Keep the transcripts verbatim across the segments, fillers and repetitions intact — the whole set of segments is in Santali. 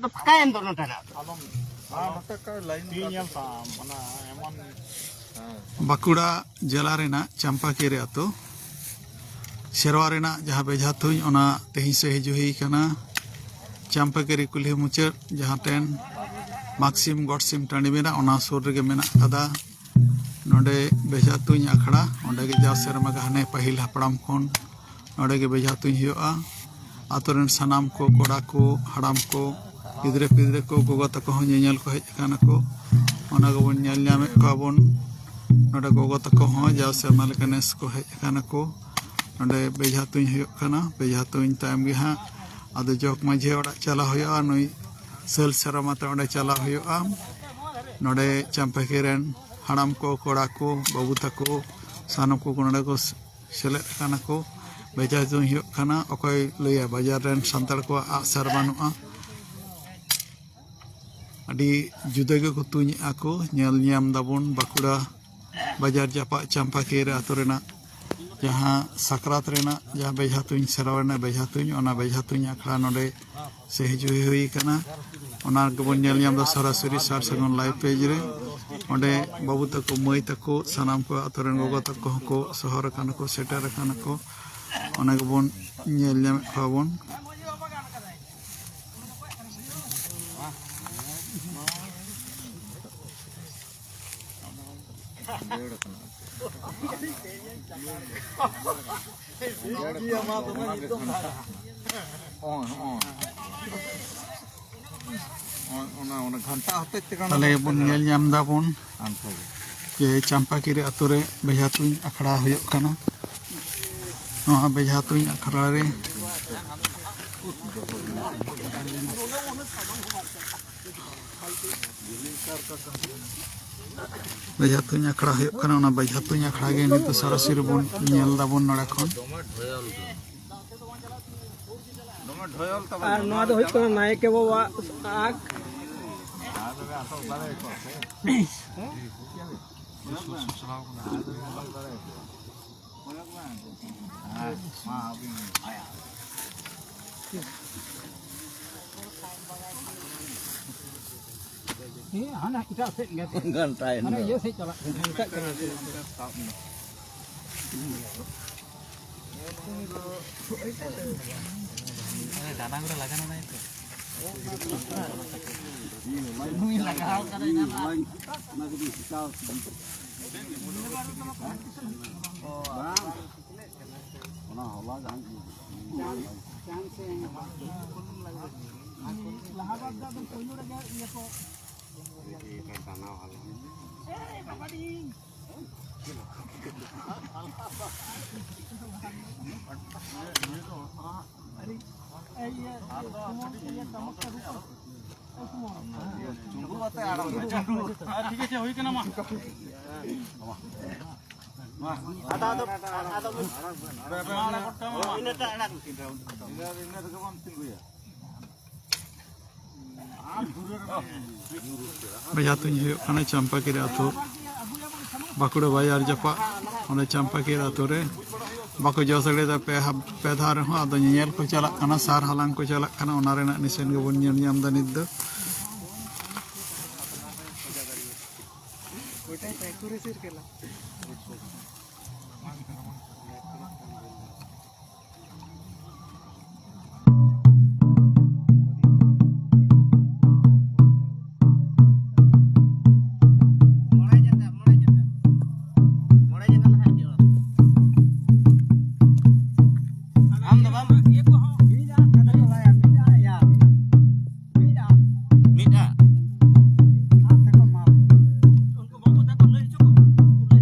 ᱫᱚ ᱯᱷᱟᱸᱠᱟᱭᱮᱱ ᱫᱚ ᱱᱚᱰᱮᱱᱟᱜ ᱫᱚ᱾ ᱟᱞᱚᱢ ᱱᱚᱣᱟ ᱱᱚᱛᱮ ᱠᱟᱭ ᱞᱟᱭᱤᱱ ᱛᱤ ᱧᱮᱞ ᱛᱟᱢ, ᱚᱱᱟ ᱮᱢᱚᱱ ᱵᱟᱸᱠᱩᱲᱟ ᱡᱮᱞᱟ ᱨᱮᱱᱟᱜ ᱪᱟᱢᱯᱟᱠᱤᱨᱤ ᱟᱹᱛᱩ, ᱥᱮᱨᱣᱟ ᱨᱮᱱᱟᱜ ᱡᱟᱦᱟᱸ ᱵᱮᱡᱷᱟ ᱛᱩᱧ, ᱚᱱᱟ ᱛᱮᱦᱮᱧ ᱥᱮ ᱦᱤᱡᱩᱜ ᱦᱩᱭ ᱠᱟᱱᱟ᱾ ᱪᱟᱢᱯᱟᱠᱤᱨᱤ ᱠᱩᱞᱦᱤ ᱢᱩᱪᱟᱹᱫ ᱡᱟᱦᱟᱸ ᱴᱷᱮᱱ ᱢᱟᱜᱽᱥᱤᱢ ᱜᱚᱴ ᱥᱤᱢ ᱴᱟᱺᱰᱤ ᱢᱮᱱᱟᱜᱼᱟ, ᱚᱱᱟ ᱥᱩᱨ ᱨᱮᱜᱮ ᱢᱮᱱᱟᱜ ᱟᱠᱟᱫᱟ᱾ ᱱᱚᱰᱮ ᱵᱮᱡᱷᱟ ᱛᱩᱧ ᱟᱠᱷᱲᱟ, ᱚᱸᱰᱮ ᱜᱮ ᱡᱟᱣ ᱥᱮᱨᱢᱟ ᱜᱮ ᱦᱟᱱᱮ ᱯᱟᱹᱦᱤᱞ ᱦᱟᱯᱲᱟᱢ ᱠᱷᱚᱱ ᱱᱚᱰᱮ ᱜᱮ ᱵᱮᱡᱷᱟ ᱛᱩᱧ ᱦᱩᱭᱩᱜᱼᱟ᱾ ᱟᱛᱳ ᱨᱮᱱ ᱥᱟᱱᱟᱢ ᱠᱚ, ᱠᱚᱲᱟ ᱠᱚ, ᱦᱟᱲᱟᱢ ᱠᱚ, ᱜᱤᱫᱽᱨᱟᱹ ᱯᱤᱫᱽᱨᱟᱹ ᱠᱚ, ᱜᱚᱜᱚ ᱛᱟᱠᱚ ᱦᱚᱸ ᱧᱮᱧᱮᱞ ᱠᱚ ᱦᱮᱡ ᱟᱠᱟᱱᱟ ᱠᱚ᱾ ᱚᱱᱟ ᱜᱮᱵᱚᱱ ᱧᱮᱞ ᱧᱟᱢᱮᱫ ᱠᱚᱣᱟ ᱵᱚᱱ᱾ ᱱᱚᱰᱮ ᱜᱚᱜᱚ ᱛᱟᱠᱚ ᱦᱚᱸ ᱡᱟᱣ ᱥᱮᱨᱢᱟ ᱞᱮᱠᱟ ᱱᱮᱥ ᱠᱚ ᱦᱮᱡ ᱟᱠᱟᱱᱟ ᱠᱚ᱾ ᱱᱚᱰᱮ ᱵᱮᱡᱷᱟ ᱛᱩᱧ ᱦᱩᱭᱩᱜ ᱠᱟᱱᱟ᱾ ᱵᱮᱡᱷᱟ ᱛᱩᱧ ᱛᱟᱭᱚᱢ ᱜᱮ ᱦᱟᱸᱜ ᱟᱫᱚ ᱡᱚᱜᱽ ᱢᱟᱹᱡᱷᱤ ᱚᱲᱟᱜ ᱪᱟᱞᱟᱣ ᱦᱩᱭᱩᱜᱼᱟ᱾ ᱱᱩᱭ ᱥᱟᱹᱞ ᱥᱮᱨᱢᱟ ᱛᱮ ᱚᱸᱰᱮ ᱪᱟᱞᱟᱣ ᱦᱩᱭᱩᱜᱼᱟ᱾ ᱱᱚᱰᱮ ᱪᱟᱢᱯᱟᱠᱤ ᱨᱮᱱ ᱦᱟᱲᱟᱢ ᱠᱚ, ᱠᱚᱲᱟ ᱠᱚ, ᱵᱟᱹᱵᱩ ᱛᱟᱠᱚ, ᱥᱟᱱᱟᱢ ᱠᱚ ᱱᱚᱰᱮ ᱠᱚ ᱥᱮᱞᱮᱫ ᱟᱠᱟᱱᱟ ᱠᱚ᱾ ᱵᱮᱡᱷᱟ ᱛᱩᱧ ᱦᱩᱭᱩᱜ ᱠᱟᱱᱟ᱾ ᱚᱠᱚᱭ ᱞᱟᱹᱭᱟ ᱵᱟᱡᱟᱨ ᱨᱮᱱ ᱥᱟᱱᱛᱟᱲ ᱠᱚᱣᱟᱜ ᱟᱜᱼᱥᱟᱨ ᱵᱟᱹᱱᱩᱜᱼᱟ? ᱟᱹᱰᱤ ᱡᱩᱫᱟᱹ ᱜᱮᱠᱚ ᱛᱩᱧᱮᱜᱼᱟ ᱠᱚ᱾ ᱧᱮᱞ ᱧᱟᱢ ᱫᱟᱵᱚᱱ ᱵᱟᱸᱠᱩᱲᱟ ᱵᱟᱡᱟᱨ ᱡᱟᱯᱟᱜ ᱪᱟᱢᱯᱟᱠᱤᱨᱤ ᱟᱹᱛᱩ ᱨᱮᱱᱟᱜ ᱡᱟᱦᱟᱸ ᱥᱟᱠᱨᱟᱛ ᱨᱮᱱᱟᱜ ᱡᱟᱦᱟᱸ ᱵᱮᱡᱷᱟ ᱛᱩᱧ, ᱥᱮᱨᱣᱟ ᱨᱮᱱᱟᱜ ᱵᱮᱡᱷᱟ ᱛᱩᱧ, ᱚᱱᱟ ᱵᱮᱡᱷᱟ ᱛᱩᱧ ᱟᱠᱷᱲᱟ ᱱᱚᱰᱮ ᱥᱮ ᱦᱤᱡᱩᱜ ᱦᱩᱭ ᱠᱟᱱᱟ᱾ ᱚᱱᱟ ᱜᱮᱵᱚᱱ ᱧᱮᱞ ᱧᱟᱢ ᱮᱫᱟ ᱥᱚᱨᱟᱥᱚᱨᱤ ᱥᱟᱨ ᱥᱟᱹᱜᱩᱱ ᱞᱟᱭᱤᱵᱷ ᱯᱮᱡᱽ ᱨᱮ᱾ ᱚᱸᱰᱮ ᱵᱟᱹᱵᱩ ᱛᱟᱠᱚ, ᱢᱟᱹᱭ ᱛᱟᱠᱚ, ᱥᱟᱱᱟᱢ ᱠᱚ ᱟᱛᱳ ᱨᱮᱱ ᱜᱚᱜᱚ ᱛᱟᱠᱚ ᱦᱚᱸᱠᱚ ᱥᱚᱦᱚᱨ ᱟᱠᱟᱱᱟ ᱠᱚ, ᱥᱮᱴᱮᱨ ᱟᱠᱟᱱᱟ ᱠᱚ᱾ ᱚᱱᱟ ᱜᱮᱵᱚᱱ ᱧᱮᱞ ᱧᱟᱢᱮᱫ ᱠᱚᱣᱟ ᱵᱚᱱ᱾ ᱚᱱᱟ, ᱚᱱᱟ ᱜᱷᱟᱱᱴᱟ ᱦᱚᱛᱮᱡ ᱛᱮ ᱛᱟᱦᱞᱮ ᱵᱚᱱ ᱧᱮᱞ ᱧᱟᱢ ᱫᱟᱵᱚᱱ ᱟᱱᱠᱷᱟ ᱜᱮ᱾ ᱡᱮ ᱪᱟᱢᱯᱟᱠᱤᱨᱤ ᱟᱛᱳ ᱨᱮ ᱵᱮᱡᱷᱟ ᱛᱩᱧ ᱟᱠᱷᱲᱟ ᱦᱩᱭᱩᱜ ᱠᱟᱱᱟ᱾ ᱱᱚᱣᱟ ᱵᱮᱡᱷᱟ ᱛᱩᱧ ᱟᱠᱷᱲᱟ ᱨᱮ ᱵᱮᱡᱷᱟ ᱛᱩᱧ ᱟᱠᱷᱲᱟ ᱦᱩᱭᱩᱜ ᱠᱟᱱᱟ᱾ ᱚᱱᱟ ᱵᱮᱡᱷᱟ ᱛᱩᱧ ᱟᱠᱷᱲᱟ ᱜᱮ ᱱᱤᱛᱚᱜ ᱥᱚᱨᱟᱥᱚᱨᱤ ᱵᱚᱱ ᱧᱮᱞ ᱫᱟᱵᱚᱱ ᱱᱚᱰᱮ ᱠᱷᱚᱱ᱾ ᱟᱨ ᱱᱚᱣᱟ ᱫᱚ ᱦᱩᱭᱩᱜ ᱠᱟᱱᱟ ᱱᱟᱭᱠᱮ ᱵᱟᱵᱟᱣᱟᱜ ᱟᱸᱠ᱾ ᱦᱮᱸ, ᱦᱟᱱᱟ ᱮᱴᱟᱜ ᱥᱮᱫ ᱜᱮ᱾ ᱜᱷᱟᱱᱴᱟᱭᱮᱱ ᱦᱟᱱᱟ ᱫᱚ᱾ ᱤᱭᱟᱹ ᱥᱮᱫ ᱪᱟᱞᱟᱜ ᱠᱟᱱᱟ᱾ ᱮᱴᱟᱜ ᱠᱟᱱᱟ᱾ ᱚᱱᱮ ᱰᱟᱱᱟ ᱠᱚᱨᱮ ᱞᱟᱜᱟᱱ ᱚᱱᱟ ᱜᱮᱛᱚ᱾ ᱱᱩᱭ ᱞᱟᱜᱟᱣ ᱠᱟᱫᱟᱭ ᱱᱟᱦᱟᱜ᱾ ᱚᱱᱟ ᱦᱚᱞᱟ ᱡᱟᱦᱟᱸ ᱞᱟᱦᱟ ᱵᱟᱨ ᱫᱚ ᱟᱫᱚ ᱯᱳᱭᱞᱳ ᱨᱮᱜᱮ ᱤᱭᱟᱹ ᱠᱚ᱾ ᱴᱷᱤᱠ ᱟᱪᱷᱮ, ᱦᱩᱭ ᱠᱟᱱᱟ, ᱢᱟ᱾ ᱟᱫᱚ, ᱟᱫᱚ, ᱟᱫᱚ, ᱢᱟ, ᱟᱲᱟᱜ ᱜᱚᱫ ᱠᱟᱜ ᱢᱮ, ᱢᱟ᱾ ᱤᱱᱟᱹᱴᱟᱜ ᱟᱲᱟᱜ ᱢᱮ᱾ ᱤᱱᱟᱹ, ᱤᱱᱟᱹ ᱨᱮᱜᱮ ᱵᱚᱱ ᱛᱤᱸᱜᱩᱭᱟ᱾ ᱵᱮᱡᱷᱟ ᱛᱩᱧ ᱦᱩᱭᱩᱜ ᱠᱟᱱᱟ ᱪᱟᱢᱯᱟᱠᱤᱨ ᱟᱹᱛᱩ, ᱵᱟᱸᱠᱩᱲᱟ ᱵᱟᱡᱟᱨ ᱡᱟᱯᱟᱜ᱾ ᱚᱸᱰᱮ ᱪᱟᱢᱯᱟᱠᱤᱨ ᱟᱹᱛᱩ ᱨᱮ ᱵᱟᱠᱚ ᱡᱚᱥ ᱫᱟᱲᱮᱭᱟᱫᱟ ᱯᱮ ᱦᱟᱯ-, ᱯᱮ ᱫᱷᱟᱣ ᱨᱮᱦᱚᱸ᱾ ᱟᱫᱚ ᱧᱮᱧᱮᱞ ᱠᱚ ᱪᱟᱞᱟᱜ ᱠᱟᱱᱟ, ᱥᱟᱨ ᱦᱟᱞᱟᱝ ᱠᱚ ᱪᱟᱞᱟᱜ ᱠᱟᱱᱟ, ᱚᱱᱟ ᱨᱮᱱᱟᱜ ᱱᱤᱥᱟᱹᱱ ᱜᱮᱵᱚᱱ ᱧᱮᱞ ᱧᱟᱢ ᱮᱫᱟ ᱱᱤᱛ ᱫᱚ᱾ ᱟᱢ ᱫᱚ ᱵᱟᱢ ᱢᱤᱫ ᱟᱜ᱾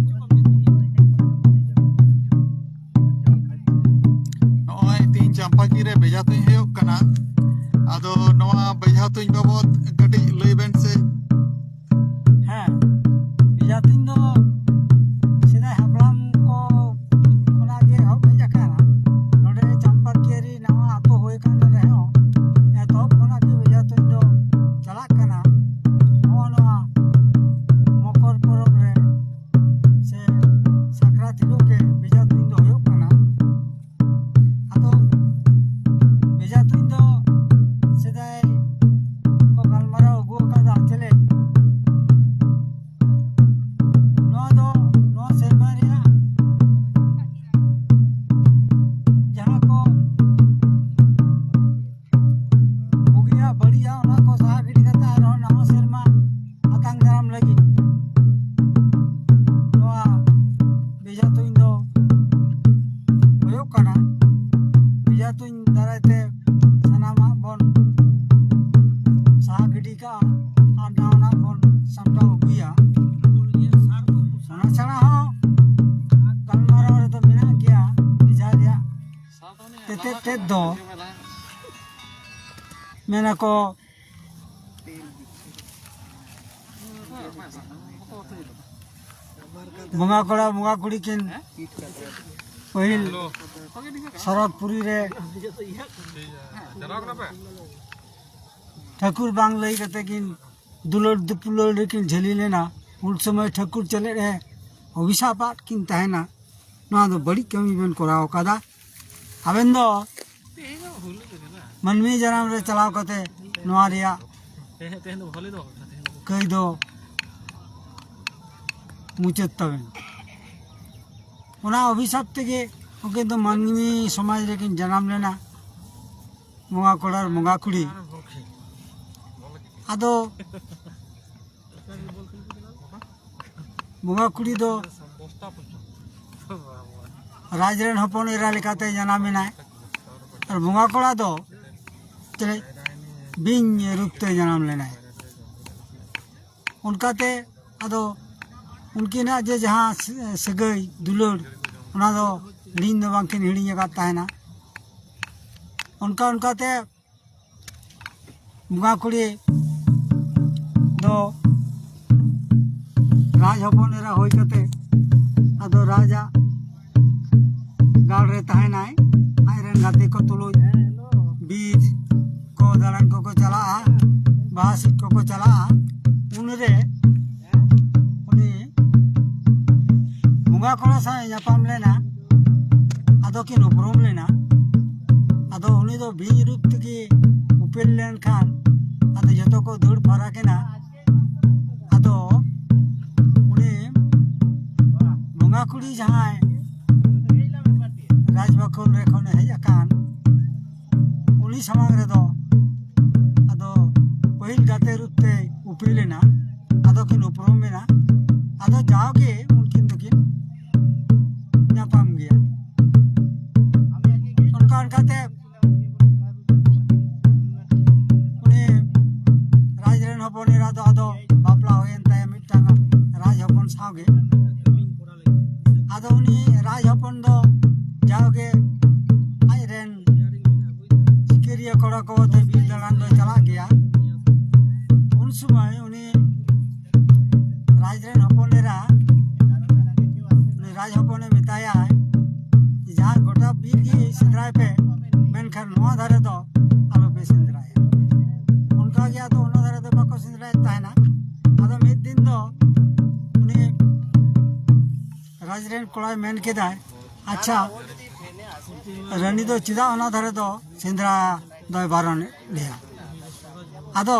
ᱱᱚᱜᱼᱚᱭ ᱛᱮᱦᱮᱧ ᱪᱟᱢᱯᱟᱠᱤ ᱨᱮ ᱵᱮᱡᱷᱟ ᱛᱩᱧ ᱦᱩᱭᱩᱜ ᱠᱟᱱᱟ᱾ ᱟᱫᱚ ᱱᱚᱣᱟ ᱵᱮᱡᱷᱟ ᱛᱩᱧ ᱵᱟᱵᱚᱫ ᱠᱟᱹᱴᱤᱡ ᱞᱟᱹᱭ ᱵᱮᱱ ᱥᱮ᱾ ᱦᱮᱸ, ᱵᱮᱡᱷᱟ ᱛᱩᱧ ᱫᱚ ᱥᱮᱫᱟᱭ ᱦᱟᱯᱲᱟᱢ ᱠᱚ ᱠᱷᱚᱱᱟᱜ ᱜᱮ ᱮᱦᱚᱵ ᱦᱮᱡ ᱟᱠᱟᱱᱟ᱾ ᱱᱚᱰᱮ ᱪᱟᱢᱯᱟᱠᱤᱭᱟᱹᱨᱤ ᱱᱟᱣᱟ ᱟᱛᱳ ᱦᱩᱭ ᱟᱠᱟᱱ ᱨᱮᱦᱚᱸ, ᱮᱛᱚᱦᱚᱵ ᱠᱷᱚᱱᱟᱜ ᱜᱮ ᱵᱮᱡᱷᱟ ᱛᱩᱧ ᱫᱚ ᱪᱟᱞᱟᱜ ᱠᱟᱱᱟ᱾ ᱱᱚᱜᱼᱚ ᱱᱚᱣᱟ ᱢᱚᱠᱚᱨ ᱯᱚᱨᱚᱵᱽ ᱨᱮ ᱥᱮ ᱥᱟᱠᱨᱟᱛ ᱦᱤᱞᱳᱜ ᱜᱮ ᱵᱮᱡᱷᱟ ᱛᱩᱧ ᱫᱚ ᱦᱩᱭᱩᱜ ᱠᱟᱱᱟ᱾ ᱟᱫᱚ ᱵᱮᱡᱷᱟ ᱛᱩᱧ ᱫᱚ ᱥᱮᱫᱟᱭ ᱠᱚ ᱫᱚ ᱢᱮᱱᱟᱠᱚ, ᱵᱚᱸᱜᱟ ᱠᱚᱲᱟ ᱵᱚᱸᱜᱟ ᱠᱩᱲᱤ ᱠᱤᱱ ᱯᱟᱹᱦᱤᱞ ᱥᱚᱨᱚᱜᱽᱯᱩᱨᱤ ᱨᱮ ᱴᱷᱟᱹᱠᱩᱨ ᱵᱟᱝ ᱞᱟᱹᱭ ᱠᱟᱛᱮ ᱠᱤᱱ ᱫᱩᱞᱟᱹᱲ ᱫᱩᱯᱩᱞᱟᱹᱲ ᱨᱮᱠᱤᱱ ᱡᱷᱟᱹᱞᱤ ᱞᱮᱱᱟ᱾ ᱩᱱ ᱥᱚᱢᱚᱭ ᱴᱷᱟᱹᱠᱩᱨ ᱪᱮᱞᱮᱫ ᱮ ᱚᱵᱷᱤᱥᱟᱯ ᱟᱫ ᱠᱤᱱ ᱛᱟᱦᱮᱱᱟ, "ᱱᱚᱣᱟ ᱫᱚ ᱵᱟᱹᱲᱤᱡ ᱠᱟᱹᱢᱤ ᱵᱮᱱ ᱠᱚᱨᱟᱣ ᱟᱠᱟᱫᱟ, ᱟᱵᱮᱱ ᱫᱚ ᱢᱟᱹᱱᱢᱤ ᱡᱟᱱᱟᱢ ᱨᱮ ᱪᱟᱞᱟᱣ ᱠᱟᱛᱮ ᱱᱚᱣᱟ ᱨᱮᱭᱟᱜ ᱠᱟᱹᱭ ᱫᱚ ᱢᱩᱪᱟᱹᱫ ᱛᱟᱵᱮᱱ᱾" ᱚᱱᱟ ᱚᱵᱷᱤᱥᱟᱯ ᱛᱮᱜᱮ ᱩᱱᱠᱤᱱ ᱫᱚ ᱢᱟᱹᱱᱢᱤ ᱥᱚᱢᱟᱡᱽ ᱨᱮᱠᱤᱱ ᱡᱟᱱᱟᱢ ᱞᱮᱱᱟ, ᱵᱚᱸᱜᱟ ᱠᱚᱲᱟ ᱟᱨ ᱵᱚᱸᱜᱟ ᱠᱩᱲᱤ᱾ ᱟᱫᱚ ᱵᱚᱸᱜᱟ ᱠᱩᱲᱤ ᱫᱚ ᱨᱟᱡᱽ ᱨᱮᱱ ᱦᱚᱯᱚᱱ ᱮᱨᱟ ᱞᱮᱠᱟᱛᱮ ᱡᱟᱱᱟᱢ ᱮᱱᱟᱭ, ᱟᱨ ᱵᱚᱸᱜᱟ ᱠᱚᱲᱟ ᱫᱚ ᱪᱮᱞᱮ ᱵᱤᱧ ᱨᱩᱯ ᱛᱮ ᱡᱟᱱᱟᱢ ᱞᱮᱱᱟᱭ᱾ ᱚᱱᱠᱟᱛᱮ ᱟᱫᱚ ᱩᱱᱠᱤᱱᱟᱜ ᱡᱮ ᱡᱟᱦᱟᱸ ᱥᱟᱹᱜᱟᱹᱭ ᱫᱩᱞᱟᱹᱲ, ᱚᱱᱟ ᱫᱚ ᱦᱤᱲᱤᱧ ᱫᱚ ᱵᱟᱝᱠᱤᱱ ᱦᱤᱲᱤᱧ ᱟᱠᱟᱫ ᱛᱟᱦᱮᱱᱟ᱾ ᱚᱱᱠᱟ ᱚᱱᱠᱟᱛᱮ ᱵᱚᱸᱜᱟ ᱠᱩᱲᱤ ᱫᱚ ᱨᱟᱡᱽ ᱦᱚᱯᱚᱱ ᱮᱨᱟ ᱦᱩᱭ ᱠᱟᱛᱮ ᱟᱫᱚ ᱨᱟᱡᱟᱜ ᱜᱟᱲ ᱨᱮ ᱛᱟᱦᱮᱱᱟᱭ ᱟᱡ ᱨᱮᱱ ᱜᱟᱛᱮ ᱠᱚ ᱛᱩᱞᱩᱡ᱾ ᱵᱤᱨ ᱠᱚ ᱫᱟᱬᱟᱱ ᱠᱚᱠᱚ ᱪᱟᱞᱟᱜᱼᱟ, ᱵᱟᱦᱟ ᱥᱤᱫ ᱠᱚᱠᱚ ᱪᱟᱞᱟᱜᱼᱟ᱾ ᱩᱱᱨᱮ ᱩᱱᱤ ᱵᱚᱸᱜᱟ ᱠᱚᱲᱟ ᱥᱟᱶ ᱧᱟᱯᱟᱢ ᱞᱮᱱᱟ᱾ ᱟᱫᱚ ᱠᱤᱱ ᱩᱯᱨᱩᱢ ᱞᱮᱱᱟ᱾ ᱟᱫᱚ ᱩᱱᱤ ᱫᱚ ᱵᱤᱧ ᱨᱩᱯ ᱛᱮᱜᱮ ᱩᱯᱮᱞ ᱞᱮᱱᱠᱷᱟᱱ ᱟᱫᱚ ᱡᱚᱛᱚ ᱠᱚ ᱫᱟᱹᱲ ᱯᱷᱟᱨᱟᱠ ᱮᱱᱟ᱾ ᱟᱫᱚ ᱩᱱᱤ ᱵᱚᱸᱜᱟ ᱠᱩᱲᱤ ᱡᱟᱦᱟᱸᱭ ᱨᱟᱡᱽ ᱵᱟᱠᱷᱳᱞ ᱨᱮ ᱠᱷᱚᱱᱮ ᱦᱮᱡ ᱟᱠᱟᱱ, ᱩᱱᱤ ᱥᱟᱢᱟᱝ ᱨᱮᱫᱚ ᱟᱫᱚ ᱯᱟᱹᱦᱤᱞ ᱜᱟᱛᱮ ᱨᱩᱯ ᱛᱮᱭ ᱩᱯᱮᱞ ᱮᱱᱟ᱾ ᱟᱫᱚ ᱠᱤᱱ ᱩᱯᱨᱩᱢ ᱮᱱᱟ᱾ ᱟᱫᱚ ᱡᱟᱣᱜᱮ ᱩᱱᱠᱤᱱ ᱫᱚᱠᱤᱱ ᱧᱟᱯᱟᱢ ᱜᱮᱭᱟ᱾ ᱚᱱᱠᱟ ᱚᱱᱠᱟᱛᱮ ᱩᱱᱤ ᱨᱟᱡᱽ ᱨᱮᱱ ᱦᱚᱯᱚᱱ ᱮᱨᱟ ᱫᱚ ᱟᱫᱚ ᱵᱟᱯᱞᱟ ᱦᱩᱭᱮᱱ ᱛᱟᱭᱟ ᱢᱤᱫᱴᱟᱝ ᱨᱟᱡᱽ ᱦᱚᱯᱚᱱ ᱥᱟᱶᱜᱮ᱾ ᱟᱫᱚ ᱩᱱᱤ ᱨᱟᱡᱽ ᱦᱚᱯᱚᱱ ᱫᱚ ᱡᱟᱣᱜᱮ ᱟᱡ ᱨᱮᱱ ᱥᱮᱸᱫᱽᱨᱟᱭᱮᱫ ᱛᱟᱦᱮᱱᱟ᱾ ᱟᱫᱚ ᱢᱤᱫ ᱫᱤᱱ ᱫᱚ ᱩᱱᱤ ᱨᱟᱡᱽ ᱨᱮᱱ ᱠᱚᱲᱟᱭ ᱢᱮᱱ ᱠᱮᱫᱟᱭ, "ᱟᱪᱪᱷᱟ, ᱨᱟᱹᱱᱤ ᱫᱚ ᱪᱮᱫᱟᱜ ᱚᱱᱟ ᱫᱷᱟᱨᱮ ᱫᱚ ᱥᱮᱸᱫᱽᱨᱟ ᱫᱚᱭ ᱵᱟᱨᱚᱱᱮᱫ ᱞᱮᱭᱟ?" ᱟᱫᱚ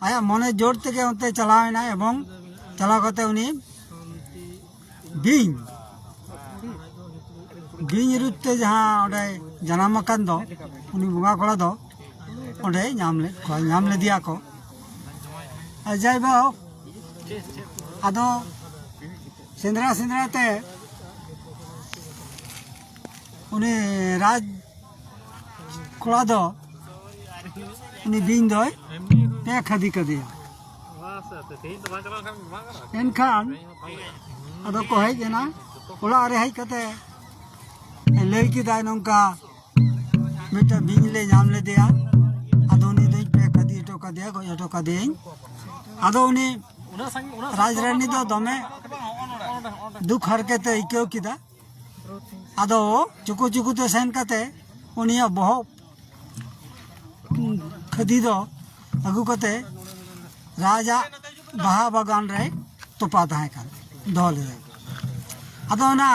ᱟᱭᱟᱜ ᱢᱚᱱᱮ ᱡᱳᱨ ᱛᱮᱜᱮ ᱚᱱᱛᱮ ᱪᱟᱞᱟᱣ ᱮᱱᱟᱭ, ᱮᱵᱚᱝ ᱪᱟᱞᱟᱣ ᱠᱟᱛᱮ ᱩᱱᱤ ᱵᱤᱧ, ᱵᱤᱧ ᱨᱩᱯ ᱛᱮ ᱡᱟᱦᱟᱸ ᱚᱸᱰᱮ ᱡᱟᱱᱟᱢ ᱟᱠᱟᱱ ᱫᱚ, ᱩᱱᱤ ᱵᱚᱸᱜᱟ ᱠᱚᱲᱟ ᱫᱚ ᱚᱸᱰᱮ ᱧᱟᱢ ᱞᱮᱫ ᱠᱚᱣᱟ, ᱧᱟᱢ ᱞᱮᱫᱮᱭᱟ ᱠᱚ᱾ ᱟᱨ ᱡᱟᱭᱦᱳᱠ, ᱟᱫᱚ ᱥᱮᱸᱫᱽᱨᱟ ᱥᱮᱸᱫᱽᱨᱟ ᱛᱮ ᱩᱱᱤ ᱨᱟᱡᱽ ᱠᱚᱲᱟ ᱫᱚ, ᱩᱱᱤ ᱵᱤᱧ ᱫᱚᱭ ᱯᱮ ᱠᱷᱟᱫᱤ ᱠᱟᱫᱮᱭᱟ᱾ ᱮᱱᱠᱷᱟᱱ ᱟᱫᱚ ᱠᱚ ᱦᱮᱡ ᱮᱱᱟ, ᱚᱲᱟᱜ ᱨᱮ ᱦᱮᱡ ᱠᱟᱛᱮ ᱞᱟᱹᱭ ᱠᱮᱫᱟᱭ, "ᱱᱚᱝᱠᱟ ᱢᱤᱫᱴᱟᱝ ᱵᱤᱧ ᱞᱮ ᱧᱟᱢ ᱞᱮᱫᱮᱭᱟ, ᱟᱫᱚ ᱩᱱᱤ ᱫᱚᱧ ᱯᱮ ᱠᱷᱟᱫᱤ ᱦᱚᱴᱚ ᱠᱟᱫᱮᱭᱟ, ᱜᱚᱡ ᱦᱚᱴᱚ ᱠᱟᱫᱮᱭᱟᱹᱧ᱾" ᱟᱫᱚ ᱩᱱᱤ ᱨᱟᱡᱽ ᱨᱟᱹᱱᱤ ᱫᱚ ᱫᱚᱢᱮ ᱫᱩᱠ ᱦᱟᱨᱠᱮᱛ ᱮ ᱟᱹᱭᱠᱟᱹᱣ ᱠᱮᱫᱟ᱾ ᱟᱫᱚ ᱪᱩᱠᱩ ᱪᱩᱠᱩ ᱛᱮ ᱥᱮᱱ ᱠᱟᱛᱮ ᱩᱱᱤᱭᱟᱜ ᱵᱚᱦᱚᱜ ᱠᱷᱟᱹᱫᱤ ᱫᱚ ᱟᱹᱜᱩ ᱠᱟᱛᱮ ᱨᱟᱡᱟᱜ ᱵᱟᱦᱟ ᱵᱟᱜᱟᱱ ᱨᱮ ᱛᱚᱯᱟ ᱛᱟᱦᱮᱸ ᱠᱟᱱ ᱫᱚᱦᱚ ᱞᱮᱫᱟᱭ᱾ ᱟᱫᱚ ᱚᱱᱟ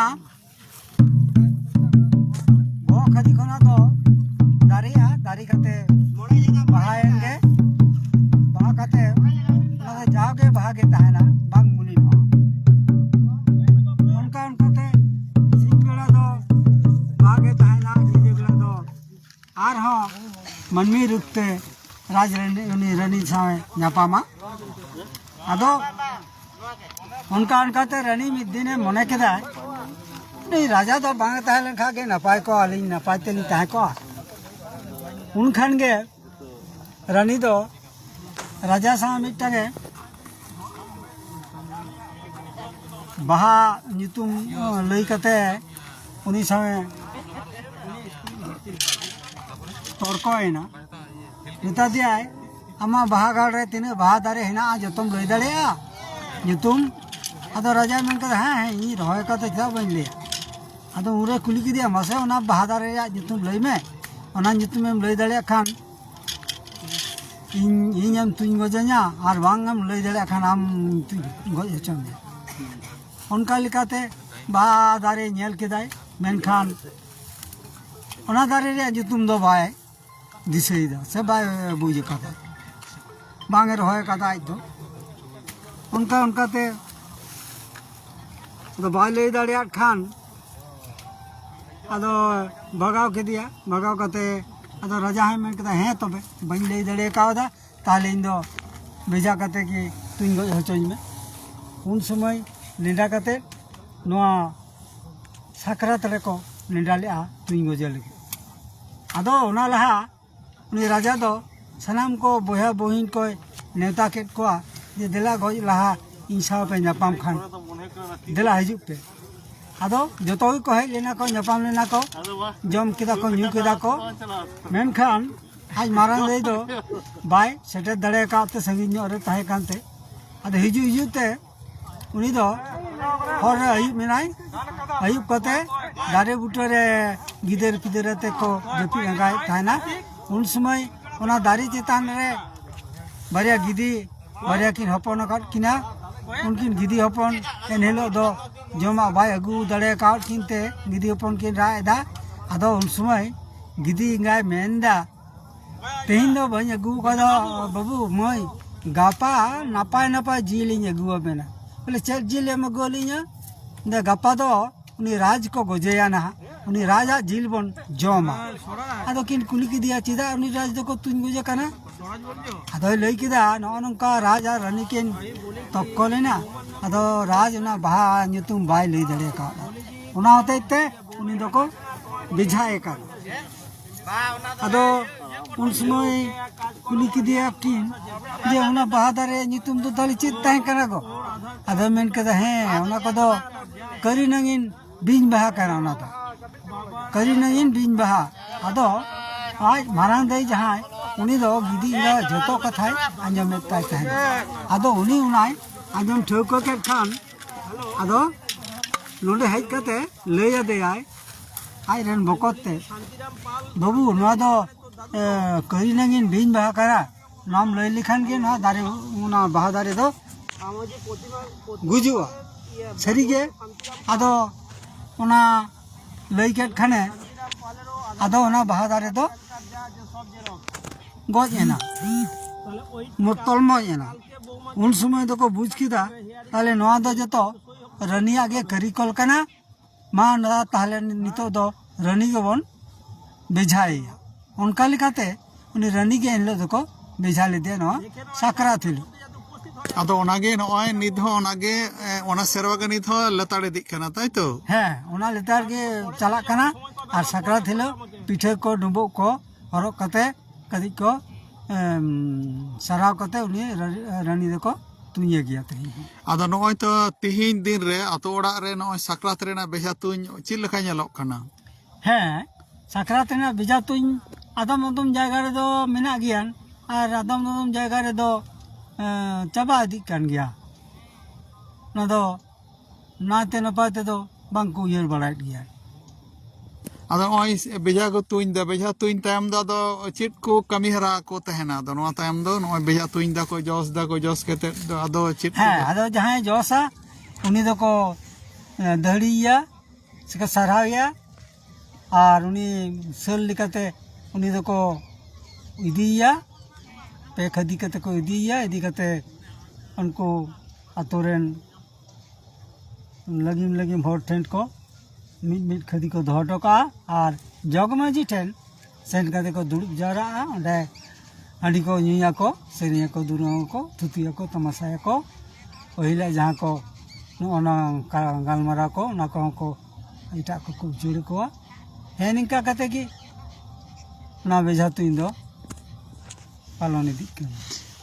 ᱵᱚᱦᱚᱜ ᱠᱷᱟᱹᱫᱤ ᱠᱷᱚᱱᱟᱜ ᱫᱚ ᱫᱟᱨᱮᱜᱼᱟ, ᱫᱟᱨᱮ ᱠᱟᱛᱮ ᱵᱟᱦᱟᱭᱮᱱ ᱜᱮ᱾ ᱵᱟᱦᱟ ᱠᱟᱛᱮ ᱚᱱᱟ ᱫᱚ ᱡᱟᱣᱜᱮ ᱵᱟᱦᱟ ᱜᱮ ᱛᱟᱦᱮᱱᱟ, ᱵᱟᱝ ᱢᱩᱞᱤᱱᱚᱜᱼᱟ᱾ ᱚᱱᱠᱟ ᱚᱱᱠᱟᱛᱮ ᱥᱤᱧ ᱵᱮᱲᱟ ᱫᱚ ᱵᱟᱦᱟ ᱜᱮ ᱛᱟᱦᱮᱱᱟ, ᱧᱤᱫᱟᱹ ᱵᱮᱲᱟ ᱫᱚ ᱟᱨᱦᱚᱸ ᱢᱟᱹᱱᱢᱤ ᱨᱩᱯ ᱛᱮ ᱨᱟᱡᱽ ᱨᱟᱹᱱᱤ, ᱩᱱᱤ ᱨᱟᱹᱱᱤ ᱥᱟᱶ ᱮ ᱧᱟᱯᱟᱢᱟ᱾ ᱟᱫᱚ ᱚᱱᱠᱟ ᱚᱱᱠᱟᱛᱮ ᱨᱟᱹᱱᱤ ᱢᱤᱫ ᱫᱤᱱᱮ ᱢᱚᱱᱮ ᱠᱮᱫᱟ, "ᱩᱱᱤ ᱨᱟᱡᱟ ᱫᱚ ᱵᱟᱝ ᱮ ᱛᱟᱦᱮᱸ ᱞᱮᱱᱠᱷᱟᱱ ᱜᱮ ᱱᱟᱯᱟᱭ ᱠᱚᱜᱼᱟ, ᱟᱹᱞᱤᱧ ᱱᱟᱯᱟᱭ ᱛᱮᱞᱤᱧ ᱛᱟᱦᱮᱸ ᱠᱚᱜᱼᱟ᱾" ᱩᱱ ᱠᱷᱟᱱ ᱜᱮ ᱨᱟᱹᱱᱤ ᱫᱚ ᱨᱟᱡᱟ ᱥᱟᱶ ᱢᱤᱫᱴᱟᱝ ᱮ ᱵᱟᱦᱟ ᱧᱩᱛᱩᱢ ᱞᱟᱹᱭ ᱠᱟᱛᱮ ᱩᱱᱤ ᱥᱟᱶ ᱮ ᱛᱚᱨᱠᱚᱭᱮᱱᱟ᱾ ᱢᱮᱛᱟ ᱫᱮᱭᱟᱭ, "ᱟᱢᱟᱜ ᱵᱟᱦᱟ ᱜᱟᱲ ᱨᱮ ᱛᱤᱱᱟᱹᱜ ᱵᱟᱦᱟ ᱫᱟᱨᱮ ᱦᱮᱱᱟᱜᱼᱟ, ᱡᱚᱛᱚᱢ ᱞᱟᱹᱭ ᱫᱟᱲᱮᱭᱟᱜᱼᱟ ᱧᱩᱛᱩᱢ?" ᱟᱫᱚ ᱨᱟᱡᱟᱭ ᱢᱮᱱ ᱠᱮᱫᱟ, "ᱦᱮᱸ, ᱦᱮᱸ, ᱤᱧ ᱨᱚᱦᱚᱭ ᱠᱟᱛᱮ ᱪᱮᱫᱟᱜ ᱵᱟᱹᱧ ᱞᱟᱹᱭᱟ?" ᱟᱫᱚ ᱩᱱᱨᱮ ᱠᱩᱞᱤ ᱠᱮᱫᱮᱭᱟ, "ᱢᱟᱥᱮ, ᱚᱱᱟ ᱵᱟᱦᱟ ᱫᱟᱨᱮ ᱨᱮᱭᱟᱜ ᱧᱩᱛᱩᱢ ᱞᱟᱹᱭ ᱢᱮ, ᱚᱱᱟ ᱧᱩᱛᱩᱢᱮᱢ ᱞᱟᱹᱭ ᱫᱟᱲᱮᱭᱟᱜ ᱠᱷᱟᱱ ᱤᱧ, ᱤᱧᱮᱢ ᱛᱩᱧ ᱜᱚᱡᱟᱹᱧᱟ, ᱟᱨ ᱵᱟᱝ ᱮᱢ ᱞᱟᱹᱭ ᱫᱟᱲᱮᱭᱟᱜ ᱠᱷᱟᱱ ᱟᱢ ᱛᱩᱧ ᱜᱚᱡ ᱦᱚᱪᱚ ᱢᱮᱭᱟ᱾ ᱚᱱᱠᱟ ᱞᱮᱠᱟᱛᱮ ᱵᱟᱦᱟ ᱫᱟᱨᱮ ᱧᱮᱞ ᱠᱮᱫᱟᱭ, ᱢᱮᱱᱠᱷᱟᱱ ᱚᱱᱟ ᱫᱟᱨᱮ ᱨᱮᱭᱟᱜ ᱧᱩᱛᱩᱢ ᱫᱚ ᱵᱟᱭ ᱫᱤᱥᱟᱹᱭᱮᱫᱟ ᱥᱮ ᱵᱟᱭ ᱵᱩᱡᱽ ᱟᱠᱟᱫᱟ, ᱵᱟᱝ ᱮ ᱨᱚᱦᱚᱭ ᱟᱠᱟᱫᱟ ᱟᱡ ᱫᱚ᱾ ᱚᱱᱠᱟ ᱚᱱᱠᱟᱛᱮ ᱟᱫᱚ ᱵᱟᱭ ᱞᱟᱹᱭ ᱫᱟᱲᱮᱭᱟᱜ ᱠᱷᱟᱱ ᱟᱫᱚ ᱵᱷᱟᱜᱟᱣ ᱠᱮᱫᱮᱭᱟ᱾ ᱵᱷᱟᱜᱟᱣ ᱠᱟᱛᱮ ᱟᱫᱚ ᱨᱟᱡᱟ ᱦᱚᱸᱭ ᱢᱮᱱ ᱠᱮᱫᱟ, "ᱦᱮᱸ ᱛᱚᱵᱮ, ᱵᱟᱹᱧ ᱞᱟᱹᱭ ᱫᱟᱲᱮ ᱠᱟᱣᱫᱟ, ᱛᱟᱦᱞᱮ ᱤᱧ ᱫᱚ ᱵᱷᱮᱡᱟ ᱠᱟᱛᱮ ᱜᱮ ᱛᱩᱧ ᱜᱚᱡ ᱦᱚᱪᱚᱧ ᱢᱮ᱾" ᱩᱱ ᱥᱚᱢᱚᱭ ᱱᱮᱰᱟ ᱠᱟᱛᱮ ᱱᱚᱣᱟ ᱥᱟᱠᱨᱟᱛ ᱨᱮᱠᱚ ᱱᱮᱰᱟ ᱞᱮᱫᱼᱟ ᱛᱩᱧ ᱜᱚᱡᱮ ᱞᱟᱹᱜᱤᱫ᱾ ᱟᱫᱚ ᱚᱱᱟ ᱞᱟᱦᱟ ᱩᱱᱤ ᱨᱟᱡᱟ ᱫᱚ ᱥᱟᱱᱟᱢ ᱠᱚ ᱵᱚᱭᱦᱟ ᱵᱩᱦᱤᱱ ᱠᱚᱭ ᱱᱮᱣᱛᱟ ᱠᱮᱫ ᱠᱚᱣᱟ ᱡᱮ, "ᱫᱮᱞᱟ ᱜᱚᱡ ᱞᱟᱦᱟ ᱤᱧ ᱥᱟᱶ ᱯᱮ ᱧᱟᱯᱟᱢ ᱠᱷᱟᱱ ᱫᱮᱞᱟ ᱦᱤᱡᱩᱜ ᱯᱮ᱾" ᱟᱫᱚ ᱡᱚᱛᱚ ᱜᱮᱠᱚ ᱦᱮᱡ ᱞᱮᱱᱟ ᱠᱚ, ᱧᱟᱯᱟᱢ ᱞᱮᱱᱟ ᱠᱚ, ᱡᱚᱢ ᱠᱮᱫᱟ ᱠᱚ, ᱧᱩ ᱠᱮᱫᱟ ᱠᱚ᱾ ᱢᱮᱱᱠᱷᱟᱱ ᱟᱡ ᱢᱟᱨᱟᱝ ᱫᱟᱹᱭ ᱫᱚ ᱵᱟᱭ ᱥᱮᱴᱮᱨ ᱫᱟᱲᱮ ᱟᱠᱟᱫ ᱛᱮ, ᱥᱟᱺᱜᱤᱧ ᱧᱚᱜ ᱨᱮ ᱛᱟᱦᱮᱸ ᱠᱟᱱᱛᱮ, ᱟᱫᱚ ᱦᱤᱡᱩᱜ ᱦᱤᱡᱩᱜ ᱛᱮ ᱩᱱᱤ ᱫᱚ ᱦᱚᱨ ᱨᱮ ᱟᱹᱭᱩᱵ ᱮᱱᱟᱭ᱾ ᱟᱹᱭᱩᱵ ᱠᱟᱛᱮ ᱫᱟᱨᱮ ᱵᱩᱴᱟᱹ ᱨᱮ ᱜᱤᱫᱟᱹᱨ ᱯᱤᱫᱟᱹᱨ ᱟᱛᱮ ᱠᱚ ᱡᱟᱹᱯᱤᱫ ᱟᱸᱜᱟᱭᱮᱫ ᱛᱟᱦᱮᱱᱟ᱾ ᱩᱱ ᱥᱚᱢᱚᱭ ᱚᱱᱟ ᱫᱟᱨᱮ ᱪᱮᱛᱟᱱ ᱨᱮ ᱵᱟᱨᱭᱟ ᱜᱤᱫᱤ, ᱵᱟᱨᱭᱟ ᱠᱤᱱ ᱦᱚᱯᱚᱱ ᱟᱠᱟᱫ ᱠᱤᱱᱟ᱾ ᱩᱱᱠᱤᱱ ᱜᱤᱫᱤ ᱦᱚᱯᱚᱱ ᱮᱱᱦᱤᱞᱳᱜ ᱫᱚ ᱡᱚᱢᱟᱜ ᱵᱟᱭ ᱟᱹᱜᱩ ᱫᱟᱲᱮ ᱟᱠᱟᱫ ᱠᱤᱱ ᱛᱮ ᱜᱤᱫᱤ ᱦᱚᱯᱚᱱ ᱠᱤᱱ ᱨᱟᱜ ᱮᱫᱟ᱾ ᱟᱫᱚ ᱩᱱ ᱥᱚᱢᱚᱭ ᱜᱤᱫᱤ ᱮᱸᱜᱟᱭ ᱢᱮᱱᱫᱟ, "ᱛᱮᱦᱮᱧ ᱫᱚ ᱵᱟᱹᱧ ᱟᱹᱜᱩ ᱟᱠᱟᱫᱟ ᱵᱟᱹᱵᱩ ᱢᱟᱹᱭ, ᱜᱟᱯᱟ ᱱᱟᱯᱟᱭ ᱱᱟᱯᱟᱭ ᱡᱤᱞ ᱤᱧ ᱟᱹᱜᱩ ᱟᱵᱮᱱᱟ᱾" ᱵᱚᱞᱮ, "ᱪᱮᱫ ᱡᱤᱞ ᱮᱢ ᱟᱹᱜᱩ ᱟᱹᱞᱤᱧᱟ?" ᱢᱮᱱᱫᱟ, "ᱜᱟᱯᱟ ᱫᱚ ᱩᱱᱤ ᱨᱟᱡᱽ ᱠᱚ ᱜᱚᱡᱮᱭᱟ ᱱᱟᱦᱟᱜ, ᱩᱱᱤ ᱨᱟᱡᱽ ᱟᱜ ᱡᱤᱞ ᱵᱚᱱ ᱡᱚᱢᱟ᱾" ᱟᱫᱚ ᱠᱤᱱ ᱠᱩᱞᱤ ᱠᱮᱫᱮᱭᱟ, "ᱪᱮᱫᱟᱜ ᱩᱱᱤ ᱨᱟᱡᱽ ᱫᱚᱠᱚ ᱛᱩᱧ ᱜᱚᱡᱮ ᱠᱟᱱᱟ?" ᱟᱫᱚᱭ ᱞᱟᱹᱭ ᱠᱮᱫᱟ, ᱱᱚᱜᱼᱚ ᱱᱚᱝᱠᱟ ᱨᱟᱡᱽ ᱟᱨ ᱨᱟᱱᱤ ᱠᱤᱱ ᱛᱚᱠᱠᱚ ᱞᱮᱱᱟ, ᱟᱫᱚ ᱨᱟᱡᱽ ᱚᱱᱟ ᱵᱟᱦᱟ ᱧᱩᱛᱩᱢ ᱵᱟᱭ ᱞᱟᱹᱭ ᱫᱟᱲᱮ ᱠᱟᱣᱫᱟ, ᱚᱱᱟ ᱦᱚᱛᱮᱡ ᱛᱮ ᱩᱱᱤ ᱫᱚᱠᱚ ᱵᱮᱡᱷᱟᱭᱮ ᱠᱟᱱᱟ᱾ ᱟᱫᱚ ᱩᱱ ᱥᱚᱢᱚᱭ ᱠᱩᱞᱤ ᱠᱮᱫᱮᱭᱟ ᱠᱤᱱ ᱡᱮ, "ᱚᱱᱟ ᱵᱟᱦᱟ ᱫᱟᱨᱮ ᱧᱩᱛᱩᱢ ᱫᱚ ᱛᱟᱦᱞᱮ ᱪᱮᱫ ᱛᱟᱦᱮᱸ ᱠᱟᱱᱟ ᱜᱚ?" ᱟᱫᱚ ᱢᱮᱱ ᱠᱮᱫᱟ, "ᱦᱮᱸ, ᱚᱱᱟ ᱠᱚᱫᱚ ᱠᱟᱹᱨᱤ ᱱᱟᱹᱜᱤᱱ ᱵᱤᱧ ᱵᱟᱦᱟ ᱠᱟᱱᱟ, ᱚᱱᱟ ᱫᱚ ᱠᱟᱹᱨᱤ ᱱᱟᱹᱜᱤᱱ ᱵᱤᱧ ᱵᱟᱦᱟ᱾" ᱟᱫᱚ ᱟᱡ ᱢᱟᱨᱟᱝ ᱫᱟᱹᱭ ᱡᱟᱦᱟᱸᱭ, ᱩᱱᱤ ᱫᱚ ᱜᱤᱫᱤ ᱮᱸᱜᱟ ᱡᱷᱚᱛᱚ ᱠᱟᱛᱷᱟᱭ ᱟᱸᱡᱚᱢᱮᱫ ᱛᱟᱭ ᱛᱟᱦᱮᱸᱱᱟ᱾ ᱟᱫᱚ ᱩᱱᱤ ᱚᱱᱟᱭ ᱟᱸᱡᱚᱢ ᱴᱷᱟᱹᱣᱠᱟᱹ ᱠᱮᱫ ᱠᱷᱟᱱ, ᱟᱫᱚ ᱱᱚᱰᱮ ᱦᱮᱡ ᱠᱟᱛᱮ ᱞᱟᱹᱭ ᱟᱫᱮᱭᱟᱭ ᱟᱡ ᱨᱮᱱ ᱵᱚᱠᱚᱛ ᱛᱮ, "ᱵᱟᱹᱵᱩ, ᱱᱚᱣᱟ ᱫᱚ, ᱮ, ᱠᱟᱹᱨᱤ ᱱᱟᱹᱜᱤᱱ ᱵᱤᱧ ᱵᱟᱦᱟ ᱠᱟᱱᱟ, ᱱᱚᱣᱟᱢ ᱞᱟᱹᱭ ᱞᱮᱠᱷᱟᱱ ᱜᱮ ᱱᱚᱣᱟ ᱫᱟᱨᱮ, ᱚᱱᱟ ᱵᱟᱦᱟ ᱫᱟᱨᱮ ᱫᱚ ᱜᱩᱡᱩᱜᱼᱟ᱾ ᱥᱟᱹᱨᱤᱜᱮ᱾ ᱟᱫᱚ ᱚᱱᱟ ᱞᱟᱹᱭ ᱠᱮᱫ ᱠᱷᱟᱱᱮ, ᱟᱫᱚ ᱚᱱᱟ ᱵᱟᱦᱟ ᱫᱟᱨᱮ ᱫᱚ ᱜᱚᱡ ᱮᱱᱟ, ᱢᱚᱛᱚᱞᱢᱚᱡ ᱮᱱᱟ᱾ ᱩᱱ ᱥᱚᱢᱚᱭ ᱫᱚᱠᱚ ᱵᱩᱡᱽ ᱠᱮᱫᱟ, ᱛᱟᱦᱞᱮ ᱱᱚᱣᱟ ᱫᱚ ᱡᱚᱛᱚ ᱨᱟᱹᱱᱤᱭᱟᱜ ᱜᱮ ᱠᱟᱹᱨᱤᱠᱚᱞ ᱠᱟᱱᱟ᱾ ᱢᱟ ᱱᱚᱣᱟ ᱛᱟᱦᱞᱮ ᱱᱤᱛᱚᱜ ᱫᱚ ᱨᱟᱹᱱᱤ ᱜᱮᱵᱚᱱ ᱵᱮᱡᱷᱟᱭᱮᱭᱟ᱾ ᱚᱱᱠᱟ ᱞᱮᱠᱟᱛᱮ ᱩᱱᱤ ᱨᱟᱹᱱᱤ ᱜᱮ ᱮᱱᱦᱤᱞᱳᱜ ᱫᱚᱠᱚ ᱵᱮᱡᱷᱟ ᱞᱮᱫᱮᱭᱟ ᱱᱚᱣᱟ ᱥᱟᱠᱨᱟᱛ ᱦᱤᱞᱳᱜ᱾ ᱟᱫᱚ ᱚᱱᱟᱜᱮ ᱱᱚᱜᱼᱚᱭ ᱱᱤᱛ ᱦᱚᱸ ᱚᱱᱟᱜᱮ, ᱮ, ᱚᱱᱟ ᱥᱮᱨᱣᱟ ᱜᱮ ᱱᱤᱛ ᱦᱚᱸ ᱞᱮᱛᱟᱲ ᱤᱫᱤᱜ ᱠᱟᱱᱟ, ᱛᱟᱭ ᱛᱚ? ᱦᱮᱸ, ᱚᱱᱟ ᱞᱮᱛᱟᱲ ᱜᱮ ᱪᱟᱞᱟᱜ ᱠᱟᱱᱟ᱾ ᱟᱨ ᱥᱟᱠᱨᱟᱛ ᱦᱤᱞᱳᱜ ᱯᱤᱴᱷᱟᱹ ᱠᱚ, ᱰᱩᱸᱵᱩᱜ ᱠᱚ ᱦᱚᱨᱚᱜ ᱠᱟᱛᱮ, ᱠᱟᱹᱴᱤᱡ ᱠᱚ, ᱮᱢ, ᱥᱟᱨᱦᱟᱣ ᱠᱟᱛᱮ ᱩᱱᱤ ᱨᱟᱹ-, ᱨᱟᱹᱱᱤ ᱫᱚᱠᱚ ᱛᱩᱧᱮ ᱜᱮᱭᱟ ᱛᱮᱦᱮᱧ ᱦᱚᱸ᱾ ᱟᱫᱚ ᱱᱚᱜᱼᱚᱭ ᱛᱚ ᱛᱤᱦᱤᱧ ᱫᱤᱱ ᱨᱮ ᱟᱛᱳ ᱚᱲᱟᱜ ᱨᱮ ᱱᱚᱜᱼᱚᱭ ᱥᱟᱠᱨᱟᱛ ᱨᱮᱱᱟᱜ ᱵᱮᱡᱷᱟ ᱛᱩᱧ ᱪᱮᱫ ᱞᱮᱠᱟ ᱧᱮᱞᱚᱜ ᱠᱟᱱᱟ? ᱦᱮᱸ, ᱥᱟᱠᱨᱟᱛ ᱨᱮᱱᱟᱜ ᱵᱮᱡᱷᱟ ᱛᱩᱧ ᱟᱫᱚᱢ ᱟᱫᱚᱢ ᱡᱟᱭᱜᱟ ᱨᱮᱫᱚ ᱢᱮᱱᱟᱜ ᱜᱮᱭᱟ, ᱟᱨ ᱟᱫᱚᱢ ᱟᱫᱚᱢ ᱡᱟᱭᱜᱟ ᱨᱮᱫᱚ, ᱮᱸ, ᱪᱟᱵᱟ ᱤᱫᱤᱜ ᱠᱟᱱ ᱜᱮᱭᱟ᱾ ᱚᱱᱟ ᱫᱚ ᱱᱟᱭᱛᱮ ᱱᱟᱯᱟᱭ ᱛᱮᱫᱚ ᱵᱟᱝ ᱠᱚ ᱩᱭᱦᱟᱹᱨ ᱵᱟᱲᱟᱭᱮᱫ ᱜᱮᱭᱟ᱾ ᱟᱫᱚ ᱱᱚᱜᱼᱚᱭ ᱵᱮᱡᱷᱟ ᱠᱚ ᱛᱩᱧ ᱫᱟ, ᱵᱮᱡᱷᱟ ᱛᱩᱧ ᱛᱟᱭᱚᱢ ᱫᱚ ᱟᱫᱚ ᱪᱮᱫ ᱠᱚ ᱠᱟᱹᱢᱤ ᱦᱚᱨᱟ ᱠᱚ ᱛᱟᱦᱮᱱᱟ? ᱟᱫᱚ ᱱᱚᱣᱟ ᱛᱟᱭᱚᱢ ᱫᱚ ᱱᱚᱜᱼᱚᱭ ᱵᱮᱡᱷᱟ ᱛᱩᱧ ᱫᱟᱠᱚ, ᱡᱚᱥ ᱫᱟᱠᱚ, ᱡᱚᱥ ᱠᱟᱛᱮᱫ ᱫᱚ ᱟᱫᱚ ᱪᱮᱫ ᱠᱚ? ᱦᱮᱸ, ᱟᱫᱚ ᱡᱟᱦᱟᱸᱭ ᱡᱚᱥᱟ ᱩᱱᱤ ᱫᱚᱠᱚ, ᱮ, ᱫᱟᱹᱦᱲᱤᱭᱮᱭᱟ ᱥᱮᱠᱚ ᱥᱟᱨᱦᱟᱣᱮᱭᱟ, ᱟᱨ ᱩᱱᱤ ᱥᱟᱹᱞ ᱞᱮᱠᱟᱛᱮ ᱩᱱᱤ ᱫᱚᱠᱚ ᱤᱫᱤᱭᱮᱭᱟ, ᱯᱮ ᱠᱷᱟᱹᱫᱤ ᱠᱟᱛᱮ ᱠᱚ ᱤᱫᱤᱭᱮᱭᱟ᱾ ᱤᱫᱤ ᱠᱟᱛᱮ ᱩᱱᱠᱩ ᱟᱛᱳ ᱨᱮᱱ ᱞᱟᱹᱜᱤᱢ ᱞᱟᱹᱜᱤᱢ ᱦᱚᱲ ᱴᱷᱮᱱ ᱠᱚ ᱢᱤᱫ ᱢᱤᱫ ᱠᱷᱟᱹᱫᱤ ᱠᱚ ᱫᱚᱦᱚ ᱦᱚᱴᱚ ᱠᱟᱜᱼᱟ᱾ ᱟᱨ ᱡᱚᱜᱽ ᱢᱟᱹᱡᱷᱤ ᱴᱷᱮᱱ ᱥᱮᱱ ᱠᱟᱛᱮ ᱠᱚ ᱫᱩᱲᱩᱵ ᱡᱟᱣᱨᱟᱜᱼᱟ᱾ ᱚᱸᱰᱮ ᱦᱟᱺᱰᱤ ᱠᱚ ᱧᱩᱭᱟᱠᱚ, ᱥᱮᱨᱮᱧᱟᱠᱚ, ᱫᱩᱨᱟᱝ ᱟᱠᱚ, ᱛᱷᱩᱛᱤᱭᱟᱠᱚ, ᱛᱟᱢᱟᱥᱟᱭᱟᱠᱚ᱾ ᱯᱟᱹᱦᱤᱞᱟᱜ ᱡᱟᱦᱟᱸ ᱠᱚ ᱱᱚᱜᱼᱚ ᱱᱚᱝᱠᱟ ᱜᱟᱞᱢᱟᱨᱟᱣ ᱠᱚ, ᱚᱱᱟ ᱠᱚᱦᱚᱸ ᱠᱚ ᱮᱴᱟᱜ ᱠᱚᱠᱚ ᱩᱪᱟᱹᱲ ᱟᱠᱚᱣᱟ᱾ ᱦᱮᱸ, ᱱᱤᱝᱠᱟ ᱠᱟᱛᱮ ᱜᱮ ᱚᱱᱟ ᱵᱮᱡᱷᱟ ᱛᱩᱧ ᱫᱚ ᱯᱟᱞᱚᱱ ᱤᱫᱤᱜ ᱠᱟᱱᱟ᱾